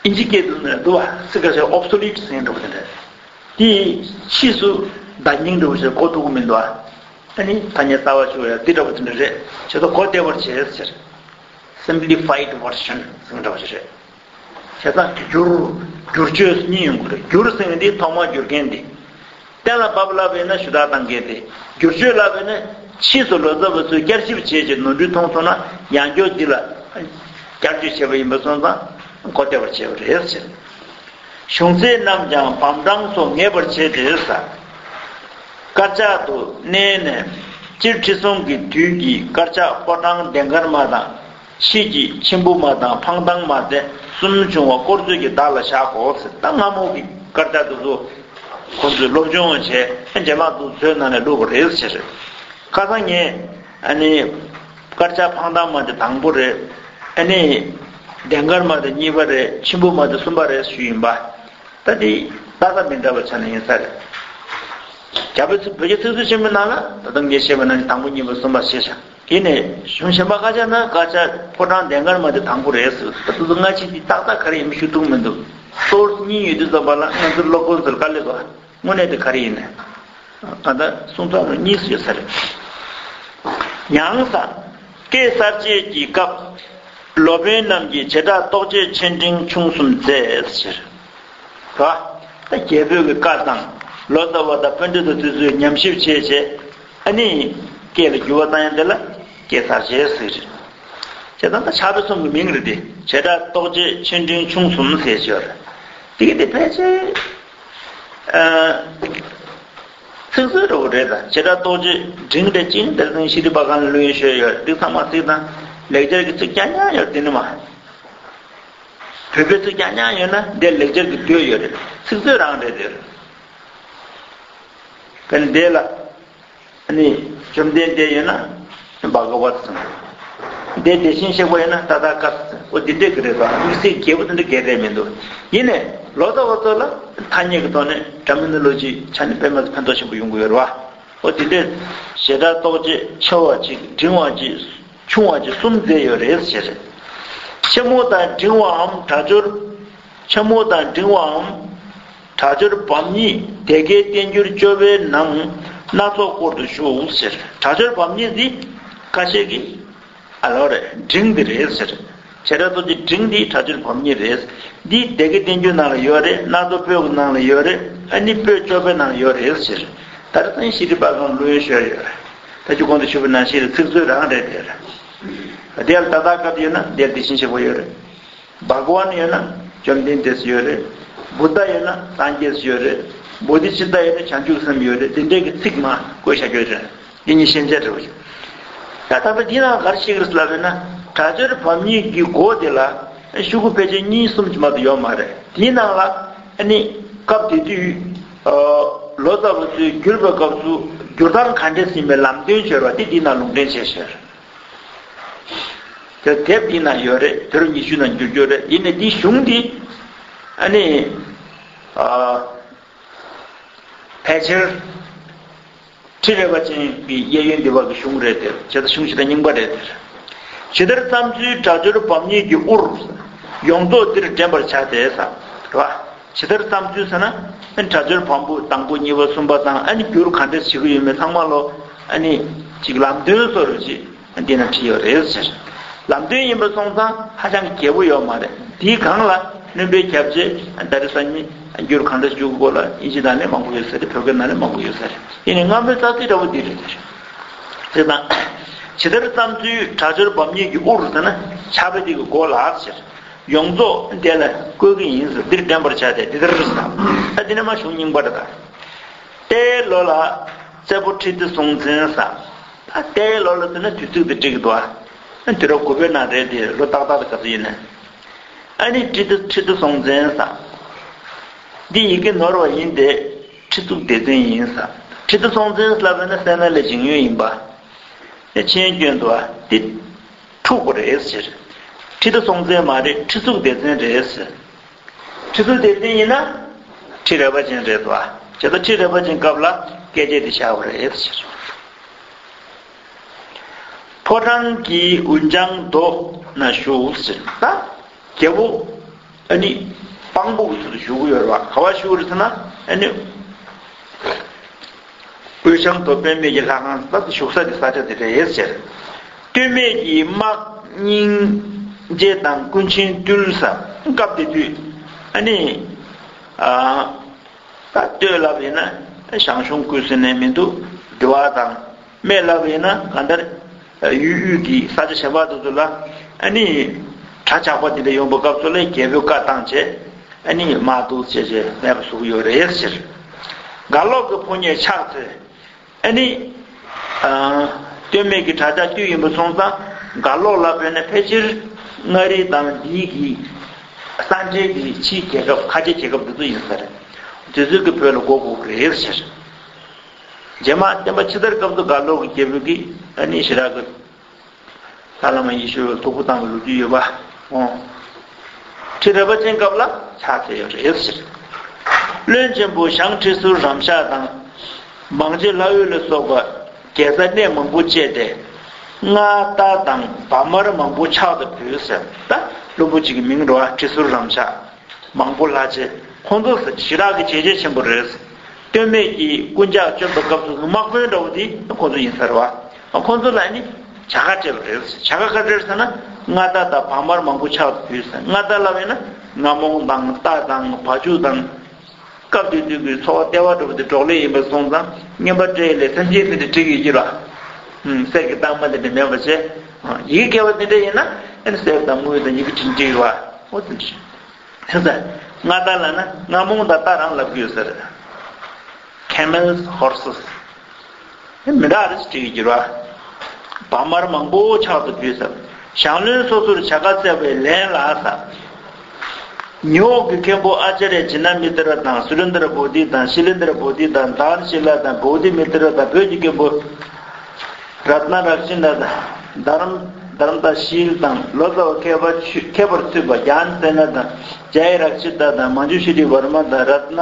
ཨིན་ཇི་སྐད་དུ་ནས་འདུག་བ་སི་ཁ་ཟེར་obsolete་ཟེར་འདྲ་པོ་དེ་འདྲ། དེ་ཕྱིས་སུ་བརྡ་རྙིང་འདྲ་པོ་ཞིག་གོ་ཐུབ་ཀྱི་མི་འདུག་བ། ཨ་ནི་ཐ་སྙད་གསར་བ་ཞུ་བ་ཡ་འདི་འདྲ་པོ་དེ་འདྲ་རེད། བྱས་ཙང་གོ་བདེ་བར་བྱས་ཟེར། simplified version་ཟེར་འདྲ་པོ་ཞིག་རེད། བྱས་ཙང་བསྒྱུར། བསྒྱུར་བཅོས་གཉིས་ཡོང་གི་རེད། བསྒྱུར་ཟེར་མཁན་འདི་ཐོག་མར་བསྒྱུར་མཁན་འདི། གཏན་ལ་ཕབ་ལབ་པ་ཡིན་ན་ཞུ་དག་བཏང་མཁན་དེ། བསྒྱུར་བཅོས་ལབ་པ་ཡིན་ན་ཕྱིས་སུ་ལོ་ཙཱ་བ་ཚོས་བསྐྱར་ཞིབ་བྱས་རྗེས་ནོར་འཁྲུལ་མཐོང་སོང་ན་ཡང་བསྐྱར་འདི་ལ་བསྐྱར་བཅོས་བྱས་པ་ཡིན་པ་སོང་ཙང་གོ་བདེ་བར་བྱས་པ་རེད་ཟེར། གཞུང་ཚད་རྣམས་ཀྱང་བམ་གྲངས་སོགས་ངེས་པར་བྱས་ཏེ་ཟེར། དཀར་ཆག་ཏུ་གནས་ནས་སྤྱིར་ཁྲི་སྲོང་གི་དུས་ཀྱི་དཀར་ཆག་ཕོ་བྲང་ལྡན་དཀར་མ་དང་། ཕྱིས་ཀྱི་མཆིམས་ཕུ་མ་དང་འཕང་ཐང་མ་སྟེ་གསུམ་བྱུང་བ་སྐོར་ཚོས་ཀྱི་བརྡ་ལ་བཞག་གོ་ཟེར། ད་སྔ་མོ་གི་དཀར་ཆག་དེ་ཚོ་ཁོ་ཚོས་སློབ་སྦྱོང་བྱས་རྗེས་མ་དུ་མཛོད་ནང་ནས་བླུགས་པ་རེད་ཟེར། ཁ་སང་ངས་ཨ་ནི་དཀར་ཆག་འཕང་ཐང་མ་དེ་དང་པོ་རེད། ཨ་ནི་ལྡན་དཀར་མ་དེ་གཉིས་པ་རེད། མཆིམས་ཕུ་མ་དེ་གསུམ་པ་རེད་ཞུས་ཡིན་པ། ད་དེ་ཏག་ཏག་མི་འདྲ་བ་ཆ་ནས་ཡིན་ས་རེད། རྒྱ་བོད་ཚིག་བོད་རྒྱ་ཚིག་མཛོད་ཆེན་མོའི་ནང་ལ་ད་དུང་ངས་བཤད་པ་ནང་བཞིན་དང་པོ་གཉིས་པ་གསུམ་པ་ཞེས་བྱ། དེ་ནས་གཞུང་གཞན་པ་ཁ་ཆག་ན་དཀར་ཆག་ཕོ་བྲང་ལྡན་དཀར་མ་དེ་དང་པོ་རེད་ཟེར། ད་དུང་སྔ་ཕྱི་དེ་ཏག་ཏག་ག་རེ་ཡིན་མིན་ཞུ་ཐུབ་མི་འདུག་སོར་གཉིས་ཡོད་དུས་ཙམ་པ་ལ་ང་ཚོ་སློབ་དཔོན་ཚོར་དཀའ་ལས་འདུག་དངོས་གནས་དེ་ག་རེ་ཡིན་ནས། ད་ལྟ་གསུང་ཚོགས་ནང་གཉིས་སུ་ཡོད་ས་རེད། ཡང་ཟེར། སྐད་གསར་བཅད་ཀྱི་སྐབས། སློབ་དཔོན་རྣམས་ཀྱིས་བྱེ་བྲག་རྟོགས་བརྗོད་ཆེ་འབྲིང་ཆུང་གསུམ་མཛད་ཟེར། ག་ད་རྒྱ་བོད་ཀྱི་བཀའ་དང་ལོ་ཙཱ་བ་དང་པཎྜི་ཏ་དེ་ཚོས་ཉམས་ཞིབ་བྱས་བྱས་ཨ་ནི་སྐད་ལ་འགྱུར་བ་བཏང་ཡ་དེ་ལ་སྐད་གསར་བཅད་ཟེར། བྱས་ཙང་ད་ཕྱག་དཔེ་གསུམ་གྱི་མིང་རེད་དེ། བྱེ་བྲག་རྟོགས་བརྗོད་ཆེ་འབྲིང་ཆུང་གསུམ་ཟེར་ཞོར། དེ་གི་དེ་ཕལ་ཆེར། ཨ། ཚིག་མཛོད་འདྲ་བོ་རེད་ད། བྱེ་བྲག་རྟོགས་བརྗོད་འབྲིང་རེད་ཅིང་དེར་སྟེང་ཤྲཱི་པཱ་ཀན་ལུན་ཞོལ་ཡོད་འདི་ཚང་མ་ཚིག་དང་ལེགས་སྦྱར་གྱི་ཚིག་རྐྱང་རྐྱང་ཡོད་དེ་ནི་མ། བོད་པའི་ཚིག་རྐྱང་རྐྱང་ཡོད་ན་འདིར་ལེགས་སྦྱར་གྱི་དོད་ཡོད་རེད། ཚིག་མཛོད་རང་རེད་དེ། དཔེར་ན་འདི་ལ། ཨ་ནི། བཅོམ་ལྡན་འདས་ཡོད་ན། བྷ་ག་ཝ་ཏ་ཟེར། འདས་དེ་བཞིན་གཤེགས་པ་ཡོད་ན་ཏ་ཐཱ་ག་ཏ་ཟེར། འོ་འདི་འདྲས་ཀྱི་རེད་པ། དམིགས་བསལ་རྒྱས་པོ་དེ་འདྲ་གས་རེད་མི་འདུག་ཡིན་ནའི་ལོ་ཙཱ་བ་ཚོ་ལ་ཐ་སྙད་ཀྱི་ཐོག་ནས་ཊར་མི་ནོ་ལོ་ཇི་ཆ་ནས་དཔེ་མ་ཚད་ཕན་ཐོགས་ཆེན་པོ་ཡོང་གི་ཡོད་རེད་པ། འོ་འདི་འདྲས་བྱེ་བྲག་རྟོགས་བརྗོད་ཆེ་བ་གཅིག་འབྲིང་བ་གཅིག་ཆུང་བ་གཅིག་གསུམ་མཛད་ཡོད་རེད་ཟེར། ཆེན་མོ་དང་འབྲིང་བའམ་སྒྲ་སྦྱོར། ཆེན་མོ་དང་འབྲིང་བའམ། སྒྲ་སྦྱོར་བམ་གཉིས་སྡེ་དགེ་བསྟན་འགྱུར་སྐྱོ་བའི་ནང་སྣ་ཚོགས་སྐོར་དུ་བཞུགས་ཟེར། སྒྲ་སྦྱོར་བམ་གཉིས་འདི་ཁ་ཤས་ཀྱིས་ཨ་ལོ་རེད་འབྲིང་འདི་རེད་ཟེར། བྱེ་བྲག་ཏུ་འདི་འབྲིང་འདི་སྒྲ་སྦྱོར་བམ་གཉིས་རེད། འདི་སྡེ་དགེ་བསྟན་འགྱུར་ནང་ལ་ཡོད་རེད། སྣ་ཚོགས་པོད་ཀྱི་ནང་ལ་ཡོད་རེད། ཨ་ནི་པོད་སྐྱོ་བའི་ནང་ལ་ཡོད་རེད་ཟེར། ད་ལྟ་ཡང་ཤྲཱི་པཱ་ལགས་ལུང་ཡོན་ཞུས་ཡོད་རེད། ད་ཅི་གོང་དུ་ཞུས་པ་ནང་བཞིན་རེད། ཚིག་མཛོད་རང་རེད་དེ་རེད། དེ་ལ་ཏ་ཐཱ་ཀ་ཏ་ཡོད་ན་དེ་ལ་དེ་བཞིན་གཤེགས་པ་ཡོད་རེད། བྷ་ག་ཝཱན་ཡོད་ན་བཅོམ་ལྡན་འདས་ཡོད་རེད། བུདྡྷ་ཡོད་ན་སངས་རྒྱས་ཡོད་རེད། བོ་དྷི་ཙིཏྟ་ཡོད་ན་བྱང་ཆུབ་སེམས་ཡོད་རེད། དེ་འདྲའི་གི་ཚིག་མ་བཀོད་བཞག་ཡོད་རེད། འདི་ཉིད་ཤན་སྦྱར་རེད་བ། ད་ད་ལྟ་འདི་ནང་ག་རེ་བཤད་ཀྱི་རེད་ལབ་ན། དྲག་སྦྱོར་བམ་གཉིས་ཀྱི་སྒོ་དེ་ལ་ཤོག་གུ་ཕལ་ཆེར་གཉིས་གསུམ་གྱི་མ་གཏོགས་ཡོད་མ་རེད། དེའི་ནང་ལ་ཨ་ནི་སྐབས་དེ་དུས་ལོ་ཙཱ་བ་ཚོས་བསྒྱུར་བའི་སྐབས་སུ་བསྒྱུར་སྟངས་ག་འདྲས་ཟིན་པའི་ལམ་སྟོན་བྱས་པ་དེ་འདི་ནང་ལུང་འདྲེན་བྱས་ཤག་དེ་དེབ་འདི་ན་ཡོད་རེད། དུས་རབས་ཉི་ཤུ་ནང་འགྱུར་རྒྱུ་རེད། ཡིན་ནའི་འདིའི་གཞུང་འདི་ཨ་ནི་ཨ་ཕལ་ཆེར་ཁྲི་རལ་པ་ཅན་གྱི་གཡས་གཡོན་འདི་བ་གི་གཞུང་རེད་དེ། བྱས་ཙང་གཞུང་ཞེ་དྲག་རྙིང་པ་རེད་དེ། ཇི་ལྟར་བརྩམས་ཚུལ་དྲག་སྦྱོར་བམ་གཉིས་ཀྱི་དབུར། ཡོངས་རྫོགས་འདིར་འདྲེན་པར་བྱ་སྟེ་ཟེར་བ། ཇི་ལྟར་བརྩམས་ཚུལ་ཟེར་ན། ཨ་ནི་དྲག་སྦྱོར་བམ་པོ་དང་པོ་གཉིས་པ་གསུམ་པ་དང་། ཨ་ནི་བསྒྱུར་ག་འདྲས་བྱེད་ཀྱི་ཡོད་མེད་ཚང་མ་ལོ། ཨ་ནི་ཅིག་ལམ་སྟོན་བཟོ་འདྲ་ཅིག་འདི་ན་བྲིས་ཡོད་རེད་ཟེར། ལམ་སྟོན་ཡིན་པ་སོང་ཙང་ཧ་ཅང་གི་རྒྱས་པོ་ཡོད་མ་རེད། འདིའི་སྒང་ལ་སྣོན་པ་བརྒྱབ་རྗེས་ད་རེས་སང་ཉིན་བསྒྱུར་ག་འདྲས་བྱེད་དགོས་ལ་དབྱིན་ཇི་ནང་ནས་མང་པོ་ཡོད་ས་རེད། བོད་སྐད་ནང་ནས་མང་པོ་ཡོད་ས་རེད། ཡིན་ནའི་སྔ་མོའི་རྩ་ཚིག་འདྲ་པོ་འདི་རེད་ཟེར། དེ་དང་། ཇི་ལྟར་བརྩམས་ཚུལ་དྲག་སྦྱོར་བམ་གཉིས་ཀྱི་དབུར་ཟེར་ན་ཕྱག་དཔེ་དེ་གི་མགོ་ལ་ཟེར། ཡོངས་རྫོགས་དེ་ལ་བཀོད་ཀྱི་ཡིན་ཟེར། འདིར་འདྲེན་པར་བྱ་སྟེ་འདི་ལྟར་ཟེར། ད་འདི་ནས་མ་གཞུང་རྙིང་པ་རེད་ད། ཏའི་ལོ་ལ་བཙད་པོ་ཁྲི་ལྡེ་སྲོང་བཙན་ཟེར། ད་ཏའི་ལོ་ལ་ཟེར་ན་དུས་ཚིགས་དེ་འགྲིག་གི་འདུག་ཨ། དུས་རབས་དགུ་པའི་ནང་རེད་དེ། ལོ་ཏག་ཏག་དེ་ག་ཚོད་ཡིན་ན། ཨ་ནི་ཁྲི་ལྡེ་ཁྲི་ལྡེ་སྲོང་བཙན་ཟེར། འདི་ཡི་གེ་ནོར་བ་ཡིན་ཏེ། ཁྲི་གཙུག་ལྡེ་བཙན་ཡིན་ཟེར། ཁྲི་ལྡེ་སྲོང་བཙན་ལབ་པ་ན་སད་ན་ལའི་འཇིང་ཡོན་ཡིན་པ། ཨེ་ཆེན་སྐྱོན་འདུག་ཨ། འདི་འཁྲུག་པ་རེད་ཟེར། ཁྲི་ལྡེ་སྲོང་བཙན་མ་རེད། ཁྲི་གཙུག་ལྡེ་བཙན་རེད་ཟེར། ཁྲི་གཙུག་ལྡེ་བཙན་ཡིན་ན་ཁྲི་རལ་པ་ཅན་རེད་དོ། བྱས་ཙང་ཁྲི་རལ་པ་ཅན་སྐབས་ལ་སྐད་ཆ་དེ་བཞག་པ་རེད་ཟེར། ཕོ་བྲང་གི་འུན་ལྗང་མདོ་ན་བཞུགས་ཟེར། ད་རྒྱལ་པོ་ཨ་ནི་དཔང་པོ་གི་ཚུལ་དུ་བཞུགས་ཀྱི་ཡོད་རེད་བ། ག་པར་བཞུགས་རེད་ཟེར་ན། ཨ་ནི་འུན་ལྗང་མདོ་དཔེ་མེད་ཀྱི་ལྷ་ཁང་ཟེར་ད་བཞུགས་ས་དེ་ས་ཆ་དེ་རེད་ཟེར། སྟོད་སྨད་ཀྱི་དམག་སྙིང་རྗེ་དང་ཀུན་མཁྱེན་བཏུལ་ཟེར། སྐབས་དེ་དུས་ཨ་ནི་ཨ་ད་སྟོད་ལབ་ཡིན་ན་ཞང་ཞུང་ཀུན་ཟེར་ནས་མི་འདུག་འདི་བ་དང་། སྨད་ལབ་ཡིན་ན་གང་ལྟར་ཡུལ་དབུས་ཀྱི་ས་ཆ་གཞན་པ་དེ་ཚོ་ལ་ཨ་ནི་གྲྭ་ཇག་པ་དེ་འདྲ་ཡོང་བའི་སྐབས་སུ་ལ་རྒྱལ་པོས་བཀའ་བཏང་བྱས་ཨ་ནི་དམག་འདུག་བྱས་བྱས་མེད་པ་བཟོ་གི་ཡོད་རེད་ཟེར། གར་ལོག་གི་ཕོ་ཉས་ཕྱག་འཚལ། ཨ་ནི། ཨ། སྟོད་སྨད་ཀྱི་གྲྭ་ཇག་བཏུལ་ཡིན་པ་སོང་ཙང་། གར་ལོག་ལབ་པས་ན་ཕལ་ཆེར་མངའ་རིས་དང་འདི་གི་ས་འབྲེལ་གྱི་ཕྱིའི་རྒྱལ་ཁབ། ཁ་ཆེ་རྒྱལ་ཁབ་འདི་ཚོ་ཡིན་ས་རེད། དེ་ཚོའི་གི་བོད་ལ་མགོ་སྒུར་གི་རེད་ཟེར། རྗེས་མ་བསྟན་པ་ཕྱི་དར་སྐབས་སུ་གར་ལོག་གི་རྒྱལ་པོ་གིས་ཨ་ནི་ཞེ་དྲག་གི་ལྷ་བླ་མ་ཡེ་ཤེས་ལ་སྡུག་པོ་བཏང་བའི་ལོ་རྒྱུས་ཡོད་པ། ཨོ། ཁྲི་རལ་པ་ཅན་སྐབས་ལ་ཕྱག་འཚལ་ཡོད་རེད་ཟེར། བློན་ཆེན་པོ་ཞང་ཁྲི་ཟུར་རམ་ཤག་དང་། མང་རྗེ་ལྷ་འོད་ལ་སོགས་པ་རྒྱལ་ས་གནས་མང་པོ་བཅད་དེ། མངའ་བདག་དང་བ་དམར་མང་པོ་ཕྱག་ཏུ་ཕུལ་ཟེར། ད་བློན་པོ་གཅིག་གི་མིང་རེད་བ། ཁྲི་ཟུར་རམ་ཤག་མང་པོ་ལྷག་བྱས། ཁོང་ཚོ་ཞེ་དྲག་གི་བྱས་རྗེས་ཆེན་པོ་རེད། སྟོད་སྨད་ཀྱི་རྐུན་ཇག་བཅོམ་པའི་སྐབས་སུ་དམག་དཔོན་འདྲ་བོ་དེ་ཁོང་ཚོ་ཡིན་ས་རེད་བ། ཁོང་ཚོ་ལ་ནི་བྱ་དགའ་སྤྲད་པ་རེད། བྱ་དགའ་ག་རེ་རེད་ཟེར་ན། མངའ་བདག་དང་བ་དམར་མང་པོ་ཕྱག་ཏུ་ཕུལ་ཟེར། མངའ་བདག་ལབ་ཡིན་ན་རྔ་མོང་དང་རྟ་དང་བ་ཕྱུགས་དང་། སྐབས་དེ་དུས་ཀྱི་འཚོ་བ་ལྟེ་བ་འདྲ་བོ་དེ་འབྲོག་ལས་ཡིན་པ་སོང་ཙང་། རྔན་པ་སྤྲད་ལས་ཐམས་ཅད་དེ་འདྲ་བྲིས་ཡོད་ཀྱི་ར། ཧུམ། གསེར་གྱི་རྟགས་མ་དེ་འདྲ་མེད་པ་བྱས། ཡི་གེ་བ་དེ་འདྲ་ཡིན་ན་ཨ་ནི་གསེར་དང་དངུལ་དང་ཡི་གེ་བྲིས་བྲིས་ར། འོ་དེ་འདྲ། དེ་ཚོ་མངའ་བདག་ལབ་ན་རྔ་མོང་དང་རྟ་རང་ལབ་ཀྱི་ཡོད་ས་རེད། Camels, horses. དེ་མི་འདྲ་རེ་ཞིག་བྲིས་ཀྱི་ར། བ་དམར་མང་པོ་ཕྱག་ཏུ་ཕུལ་ཟེར། ཞང་བློན་སོ་སོར་བྱ་དགའ་སྩལ་བའི་ལན་ལ་ཟེར། ཉི་འོག་གི་མཁན་པོ་ཨ་ཙརྱ་ཇི་ན་མི་ཏྲ་དང་། སུ་རེན་དྲ་བོ་དྷི་དང་། ཤི་ལེན་དྲ་བོ་དྷི་དང་། དཱར་ཤི་ལ་དང་། བོ་དྷི་མི་ཏྲ་དང་། བོད་ཀྱི་མཁན་པོ་རཏྣ་རཀྵི་ཏ་དང་། དྷརྨ་དྷརྨ་ཏ་ཤཱི་ལ་དང་། ལོ་ཙཱ་བ་མཁས་པ་ཆོས་མཁས་པར་ཚུད་པ་ཛྙཱ་ན་སེ་ན་དང་། ཛྱ་ཡེ་རཀྵི་ཏ་དང་། མཉྫུ་ཤྲཱི་ཝརྨ་དང་། རཏྣ་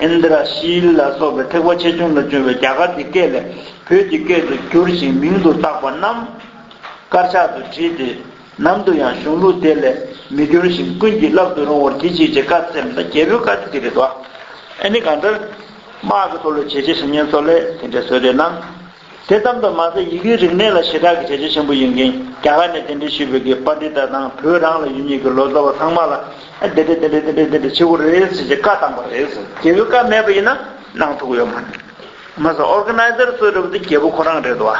ཨིནྡྲ་ཤཱི་ལ་སོགས་པའི་ཐེག་པ་ཆེ་ཆུང་ལ་བྱུང་བའི་རྒྱ་གར་གྱི་སྐད་ལས་བོད་ཀྱི་སྐད་དུ་བསྒྱུར་ཞིང་མིང་དུ་བཏགས་པ་རྣམས་དཀར་ཆག་ཏུ་བྲིས་ཏེ། ནམ་དུ་ཡང་གཞུང་ལུགས་དེ་ལས་མི་འགྱུར་ཞིང་ཀུན་གྱིས་བསླབ་ཏུ་རུང་བར་གྱིས་ཤིག་ཅེས་བཀའ་སྩལ། ད་རྒྱལ་པོའི་བཀའ་དེ་དེ་རེད་དོ། ཨ་ནི་གང་ལྟར་དམག་གི་ཐོག་ལ་བྱས་རྗེས་བྱེད་མཁན་ཚོ་ལ་དེ་འདྲ་བཟོས་རེད་གནང་། དེ་ཙམ་དུ་མ་ཟད་ཡི་གེའི་རིག་གནས་ལ་ཞེ་དྲག་གི་བྱས་རྗེས་ཆེན་པོ་ཡིན་མཁན། རྒྱ་གར་ནས་གདན་འདྲེན་ཞུས་པའི་གི་པཎྜི་ཏ་དང་བོད་རང་ལ་ཡོད་མཁན་གྱི་ལོ་ཙཱ་བ་ཚང་མ་ལ་ཨ་དེ་འདྲ་དེ་འདྲ་དེ་འདྲ་དེ་འདྲ་བྱེད་དགོས་རེད་ཟེར་བྱས་བཀའ་བཏང་པ་རེད་ཟེར། རྒྱལ་པོའི་བཀའ་མེད་པ་ཡིན་ན་གནང་ཐུབ་ཀྱི་ཡོད་མ་རེད། མ་ཟད་ཨོར་ག་ནའི་ཛར་གཙོས་རེད་པ་དེ་རྒྱལ་པོ་ཁོ་རང་རེད་དོ།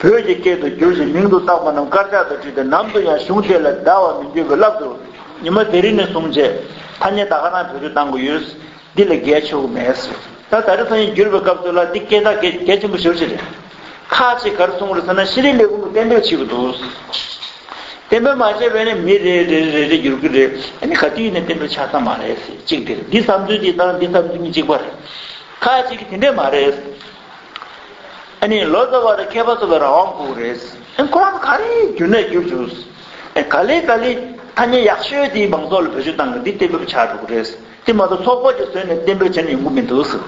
བོད་ཀྱི་སྐད་དུ་བསྒྱུར་ཞིང་མིང་དུ་བཏགས་པ་རྣམས་དཀར་ཆག་ཏུ་བྲིས་ཏེ་ནམ་དུ་ཡང་གཞུང་དེ་ལ་བརྡ་བ་མི་འགྱུར་བའི་སླབ་ཏུ། ཉི་མ་དེ་རིང་ནས་བཟུང་བྱས་ཐ་སྙད་ད་ག་རང་བེད་སྤྱོད་བཏང་གི་ཡོད། འདི་ལ་འགལ་ཆོག་གི་མེད། ད་ད་རེས་སང་ཉིན་བསྒྱུར་བའི་སྐབས་སུ་ལ་འདི་སྐད་གྲགས་གལ་གལ་ཆེན་པོ་ཞེ་པོ་ཅིག་རེད། ཁ་ཅིག་ག་རེ་གསུངས་རེད་ཟེར་ན་ཤེས་རིག་ལས་ཁུངས་ཀྱིས་གཏན་འབེབས་བྱེད་ཀྱི་འདུག་གཏན་འབེབས་མ་བྱས་པས་ནི་མི་རེ་རེ་རེ་རེ་བསྒྱུར་གྱི་རེད། ཨ་ནི་ག་དུས་ཡིན་ན་གཏན་འབེབས་ཆགས་ས་མ་རེད་ཟེར་གཅིག་དེ་རེད། འདི་བསམ་ཚུལ་འདི་དང་འདི་བསམ་ཚུལ་གཉིས་གཅིག་པ་རེད། ཁ་ཅིག་གིས་དེ་འདྲས་མ་རེད། ཨ་ནི་ལོ་ཙཱ་བ་དང་མཁས་པ་ཚོ་ལ་རང་དབང་དགོས་རེད། ཨ་ཁོ་རང་ག་རེ་བསྒྱུར་ནས་བསྒྱུར་བཅུག་ཨ་ག་ལེ་ག་ལེ་ཐ་སྙད་ཡག་ཤོས་དེ་མང་ཚོགས་ལ་བེད་སྤྱོད་བཏང་གི་འདི་གཏན་འབེབས་ཆགས་འགྲོ་གི་རེད། དེ་མ་གཏོགས་ཚོགས་པ་གིས་བཟོས་ནས་གཏན་འབེབས་བྱས་ནས་ཡོང་གི་མི་འདུག་ཟེར།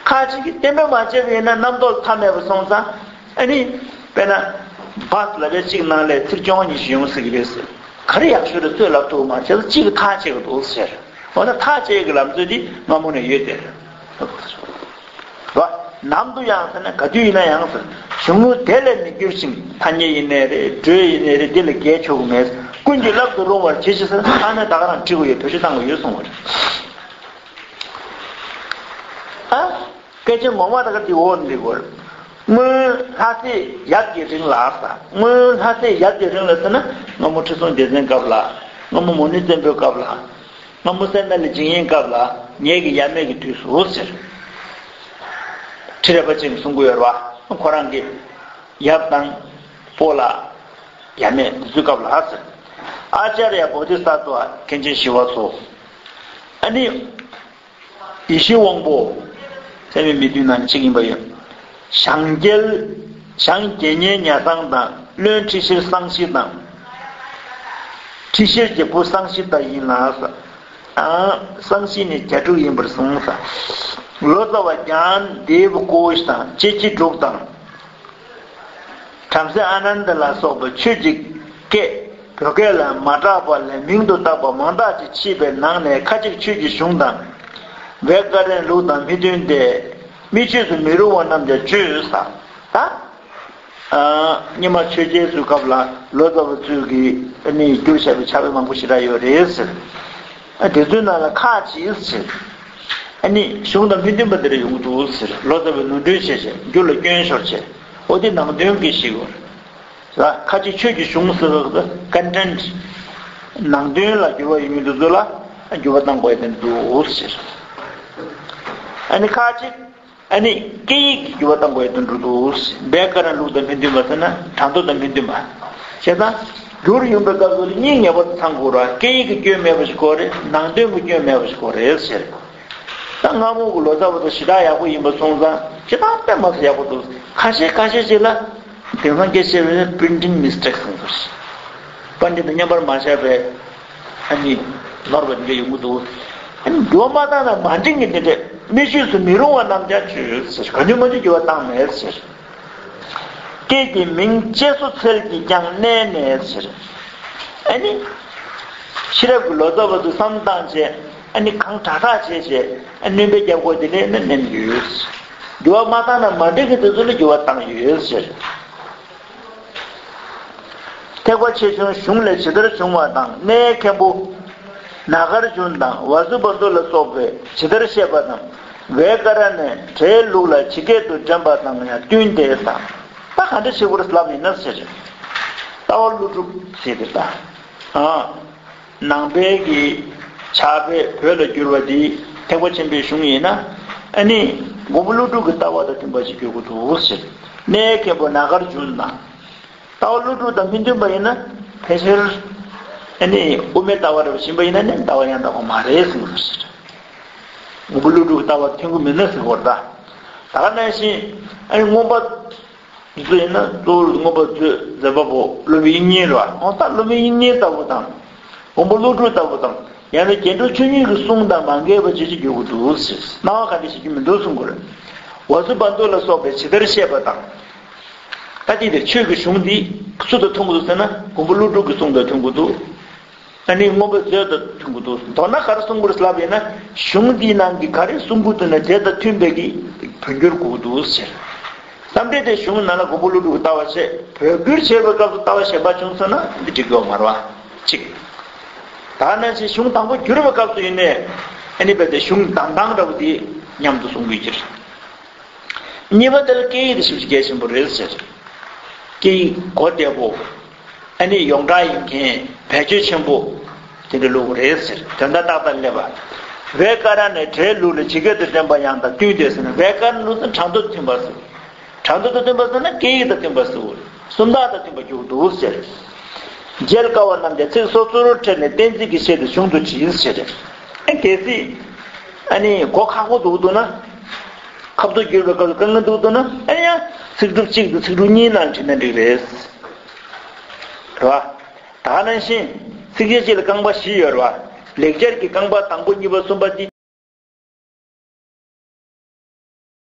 ཁ་ཅིག་གིས་གཏན་འབེབས་མ་བྱས་པ་ཡིན་ན་རྣམ་རྟོག་མཐའ་མེད་པ་སོང་ཙང་། ཨ་ནི་དཔེར་ན་བཱས་ལབ་ཡས་གཅིག་ནང་ལ་ཚིག་བཅོ་ལྔ་ཉི་ཤུ་ཡོང་སྲིད་ཀྱི་རེད་ཟེར། ག་རེ་ཡག་ཤོས་རེད་ཚོས་ལབ་ཐུབ་མ་བྱས་ཙང་གཅིག་གིས་ཐག་བཅད་ཀྱི་འདུག་ཟེར། འོ་ན་ཐག་བཅད་ཀྱི་ལམ་སྲོལ་འདི་སྔ་མོ་ནས་ཡོད་དེ་རེད། རོ། ནམ་དུ་ཡང་ཟེར་ན་ག་དུས་ཡིན་ན་ཡང་ཟེར། གཞུང་ལུགས་དེ་ལས་མི་འགྱུར་ཞིང་ཐ་སྙད་ཡིན་ནའི་རེད། འགྲོས་ཡིན་ནའི་རེད། འདི་ལ་འགལ་ཆོག་གི་མེད། ཀུན་གྱིས་བསླབ་ཏུ་རུང་བར་གྱིས་ཤིག་ཟེར་ན་ཐ་སྙད་ད་ག་རང་བྲི་དགོས་ཡོད། བེད་སྤྱོད་བཏང་དགོས་ཡོད་གསུངས་པ་རེད། ཨ། སྐད་ཆ་ངོ་མ་ད་ག་འདི་འོག་འདི་དགོས། སྔོན་ལྷ་སྲས་ཡབ་ཀྱི་རིང་ལ་ཟེར། སྔོན་ལྷ་སྲས་ཡབ་ཀྱི་རིང་ལ་ཟེར་ན་སྔ་མོ་ཁྲི་སྲོང་ལྡེ་བཙན་སྐབས་ལ། སྔ་མོ་མུ་ནེ་བཙན་པོའི་སྐབས་ལ། སྔ་མོ་སད་ན་ལི་འཇིགས་ཡེལ་སྐབས་ལ་ངེད་ཀྱི་ཡབ་མེས་ཀྱི་དུས་སུ་ཟེར། ཁྲི་རལ་པ་ཅན་གྱིས་གསུང་གི་ཡོད་རེད་བ། ཁོ་རང་གི་ཡབ་དང་སྤོ་ལགས་ཡབ་མེས་འདི་ཚོའི་སྐབས་ལ་ཟེར། ཨཱ་ཙཱརྱ་ཡ་བོ་དྷི་ས་ཏྭ་མཁན་ཆེན་ཞི་བ་འཚོ། ཨ་ནི། ཡེ་ཤེས་དབང་པོ། ཚད་མེད་མི་བདུན་ནང་གཅིག་ཡིན་པ་ཡོད། ཞང་རྒྱལ། ཞང་དགེ་བསྙེན་ཉ་སང་དང་བློན་ཁྲི་ཤེར་སང་ཤི་དང་། ཁྲི་ཤེར་གྱི་བུ་སང་ཤི་ཏ་ཡིན་ལ་ཟེར། ཨ། སང་ཤི་ནི་གྱ་ཕྲུག་ཡིན་པར་གསུངས་ཟེར། ལོ་ཙཱ་བ་ཛྙཱ་ན་དེ་བ་ཀོ་ཤ་དང་ཅེ་ཅི་འབྲུག་དང་། བྲམ་ཟེ་ཨ་ནནྡ་ལ་སོགས་པའི་ཆོས་ཀྱི་སྐད་བོད་སྐད་ལ་མ་གྲགས་པ་ལས་མིང་དུ་བཏགས་པ་མང་དག་ཅིག་མཆིས་པའི་ནང་ནས་ཁ་ཅིག་ཆོས་ཀྱི་གཞུང་དང་། བེ་ཀ་རན་ལུགས་དང་མི་མཐུན་ཏེ། མི་ཆོས་སུ་མི་རུང་བ་རྣམས་ཀྱང་བཅོས་ཟེར། ད། ཨ། སྔོན་མ་ཆོས་རྒྱལ་ཚོའི་སྐབས་ལ་ལོ་ཙཱ་བ་ཚོས་ཀྱིས་ཨ་ནི་བསྒྱུར་བཞག་པའི་ཕྱག་དཔེ་མང་པོ་ཞེ་དྲག་ཡོད་རེད་ཟེར། ཨ། དེ་ཚོའི་ནང་ལ་ཁ་ཅིག་ཟེར། ཨ་ནི་གཞུང་དང་མི་མཐུན་པ་དེ་འདྲ་ཡོང་གི་འདུག་ཟེར། ལོ་ཙཱ་བས་ནོར་འཁྲུལ་བྱས་བྱས་འགྱུར་ལ་སྐྱོན་ཤོར་བྱས། འོ་དེ་ནང་དོན་གྱི་ཞིག་གོ། ལ་ཁ་ཅིག་ཆོས་ཀྱི་གཞུང་ཟེར་བ་ཀོན་ཊེན་ཊི། ནང་དོན་ལ་འགྱུར་བ་ཡོང་མི་འདུག་ཚོ་ལ་འགྱུར་བ་གཏང་དགོས་ཡ་དེ་འདུག་ཟེར། ཨ་ནི་ཁ་ཅིག་ཨ་ནི་སྐད་ཡིག་གི་འགྱུར་བ་གཏང་དགོས་ཡ་དེ་འདུག་ཟེར། བེ་ཀ་རན་ལུགས་དང་མི་མཐུན་པ་ཟེར་ན་གྲངས་ཐོ་དང་མི་མཐུན་པ། བྱས་ཙང་འགྱུར་ཡོང་པའི་སྐབས་སུ་གཉིས་ངེས་པར་དུ་ཚང་དགོས་ར། སྐད་ཡིག་གི་སྐྱོན་མེད་པ་ཞིག་དགོས་རེད། ནང་དོན་གྱི་སྐྱོན་མེད་པ་ཞིག་དགོས་རེད་ཟེར། ད་སྔ་མོ་གི་ལོ་ཙཱ་བ་དང་ཞེ་དྲག་ཡག་པོ་ཡིན་པ་སོང་ཙང་ཞེ་དྲག་དཔེ་མ་སྲིད་ཡག་པོ་འདུག་ཁ་ཤས་ཁ་ཤས་ཅིག་ལ་དེང་སང་སྐད་ཆ་བཤད་པའི་པི་རིན་ཊིང་མི་སི་ཊེག་སོང་ཟེར། པཎ་ཌི་ཏ་མཉམ་པར་མ་བཞག་པའི་ཨ་ནི་ནོར་བ་འདི་འདྲ་ཡོང་གི་འདུག་ཨ་ནི་འགྱུར་བ་མ་བཏང་ན་མ་འགྲིག་གི་འདི་འདྲ་མི་ཆོས་སུ་མི་རུང་བ་རྣམས་ཀྱང་བཅོས་ཟེར། གང་བྱུང་མང་བྱུང་འགྱུར་བ་བཏང་མེད་ཟེར། སྐད་ཀྱི་མིང་ཅེས་སུ་འཚལ་གྱིས་ཀྱང་གནས་ནས་ཟེར། ཨ་ནི། ཤེས་རབ་ཀྱི་ལོ་ཙཱ་བ་ཚོས་བསམ་བློ་བཏང་བྱས་ཨ་ནི་གང་དྲག་དྲག་བྱས་བྱས་ཨ་སྣོན་པ་རྒྱག་དགོས་དེ་ལས་ནི་ནན་ཡོད། འགྱུར་བ་མ་བཏང་ན་མ་འགྲིག་གི་དེ་ཚོ་ལ་འགྱུར་བ་བཏང་ཡོད་ཟེར། ཐེག་པ་ཆེ་ཆུང་གཞུང་ལས་ཇི་ལྟར་བྱུང་བ་དང་གནའི་མཁན་པོ་ན་གར་ཇུན་དང་ཝ་སུ་བ་དུ་ལ་སོགས་པས་ཇི་ལྟར་བཤད་པ་དང་བེ་ཀ་ར་ནས་བྲའི་ལུགས་ལ་ཇི་སྐད་དུ་འདྲེན་པ་དང་ཡང་བསྟུན་ཏེ་དང་། ད་ག་འདྲ་བྱེད་དགོས་རེད་ལབ་ཡིན་ན་ཟེར། ལྟ་བ་ཀླུ་སྒྲུབ་ཟེར་ཏེ་ད། ཨ། ནང་པའི་གི་ཕྱག་དཔེ་བོད་ལ་བསྒྱུར་བ་འདི་ཐེག་པ་ཆེན་པོའི་གཞུང་ཡིན་ན། ཨ་ནི་མགོན་པོ་ཀླུ་སྒྲུབ་ཀྱི་ལྟ་བ་དང་མཐུན་པ་ཞིག་བསྒྱུར་དགོས་འདུག་ཟེར། གནའི་མཁན་པོ་ན་གར་ཇུན་དང་། ལྟ་བ་ཀླུ་སྒྲུབ་དང་མི་མཐུན་པ་ཡིན་ན་ཕལ་ཆེར་ཨ་ནི་དབུ་མའི་ལྟ་བ་འདྲ་བ་ཡིན་པ་ཡིན་ན་ནི་ལྟ་བ་ཡང་དག་པ་མ་རེད་གསུངས་པ་རེད། མགོན་པོ་ཀླུ་སྒྲུབ་ཀྱི་ལྟ་བ་མཐུན་གྱི་མིན་ན་ཟེར་གྱི་ཡོད་རེད་ད། ད་ག་ནང་བཞིན་ཨ་ནི་མངོན་པ་འདི་ཚོ་ཡིན་ན་གཙོ་བོ་མངོན་པ་མཛོད་མཛད་པ་པོ་སློབ་དཔོན་དབྱིག་གཉེན་རེད་བ། འོ་ད་སློབ་དཔོན་དབྱིག་གཉེན་ལྟ་བུ་དང་། མགོན་པོ་ཀླུ་སྒྲུབ་ལྟ་བུ་དང་། ཡང་ན་རྒྱན་དྲུག་མཆོག་གཉིས་ཀྱི་གསུང་དང་མ་འགལ་བ་ཅིག་ཅིག་བསྒྱུར་དགོས་འདུག་ཟེར། སྣང་བ་ག་འདྲ་ཞིག་རྒྱུ་མི་འདུག་གསུང་གི་རེད། ཝ་སུ་བ་དུ་ལ་སོགས་པས་ཇི་ལྟར་བཤད་པ་དང་། ད་ཅི་སྟེ་ཆོས་ཀྱི་གཞུང་འདི་སུ་དང་མཐུན་དགོས་འདུག་ཟེར་ན་མགོན་པོ་ཀླུ་སྒྲུབ་ཀྱི་གསུང་དང་མཐུན་དགོས་འདུག་ཨ་ནི་མངོན་པ་མཛོད་དང་མཐུན་དགོས་འདུག་མདོར་ན་ག་རེ་གསུང་དགོས་རེད་ལབ་ཡིན་ན་གཞུང་འདིའི་ནང་གི་ག་རེ་གསུང་དགོས་འདུག་ན་དེ་དང་མཐུན་པའི་གི་བོད་འགྱུར་དགོས་འདུག་ཟེར། བསམ་གཏན་དེ་གཞུང་ནང་ལ་མགོན་པོ་ཀླུ་སྒྲུབ་ཀྱི་ལྟ་བ་བཤད་བོད་བསྒྱུར་བྱེད་པའི་སྐབས་སུ་ལྟ་བ་གཞན་པ་བྱུང་སོང་ན་འདི་འགྲིག་གི་ཡོད་མ་རེད་བ། གཅིག་ད་ནང་བཞིན་གཞུང་དང་པོ་བསྒྱུར་བའི་སྐབས་སུ་ཡིན་ནའི་ཨ་ནི་རྦད་དེ་གཞུང་གདམས་སྟངས་འདྲ་བོ་དེ་ སྙམ་དུ་གསུང་གི་ཡོད། གཉིས་པ་དེ་ལ་སྐད་ཡིག་དེ་ཞེ་པོ་ཅིག་གལ་ཆེན་པོ་རེད་ཟེར། སྐད་ཡིག་གོ་བདེ་པོ། ཨ་ནི་ཡོངས་གྲགས་ཡིན་མཁན་བེད་སྤྱོད་ཆེན་པོ་དེ་འདྲ་ལུགས་རེད་ཟེར། དོན་དག་ཏག་ཏག་སླེབས་པ། བེ་ཀ་ར་ནི་བྲེ་ལུགས་ལ་ཇི་སྐད་དུ་བསྟན་པ་ཡང་དང་བསྟུན་ཏེ་ཟེར་ན། བེ་ཀ་ར་ནི་ལུགས་ཟེར་ན་ཁྲག་འཐུང་དང་མཐུན་པ་ཟེར། ཁྲག་འཐུང་དང་མཐུན་པ་ཟེར་ན་སྐད་ཡིག་དང་མཐུན་པ་ཟེར། སུམ་རྟགས་དང་མཐུན་པ་འགྱུར་འདུག་ཟེར། མཇལ་དཀའ་བ་རྣམས་ཀྱང་ཚིག་སོ་སོར་ཕྲལ་ནས་གཏན་ཚིགས་ཀྱི་ཆེད་དུ་གཞུང་དུ་བྱིན་ཟེར། ཨ་གལ་སྲིད་ཨ་ནི་གོ་ཁག་པོ་འདུག་འདུག་ན། ཁ་ཐུག་བསྒྱུར་བའི་སྐབས་སུ་དཀའ་ངལ་འདུག་འདུག་ན། ཨ་ནི་ཡང་ཚིག་གྲུབ་གཅིག་དང་ཚིག་གྲུབ་གཉིས་ནང་བྲིས་ན་འགྲིག་རེད། རེད་བ། ད་ག་ནང་བཞིན་ཚིགས་བཅད་གཅིག་ལ་རྐང་པ་བཞི་ཡོད་རེད་བ། ལེགས་སྦྱར་གྱི་རྐང་པ་དང་པོ་གཉིས་པ་གསུམ་པ་འདི།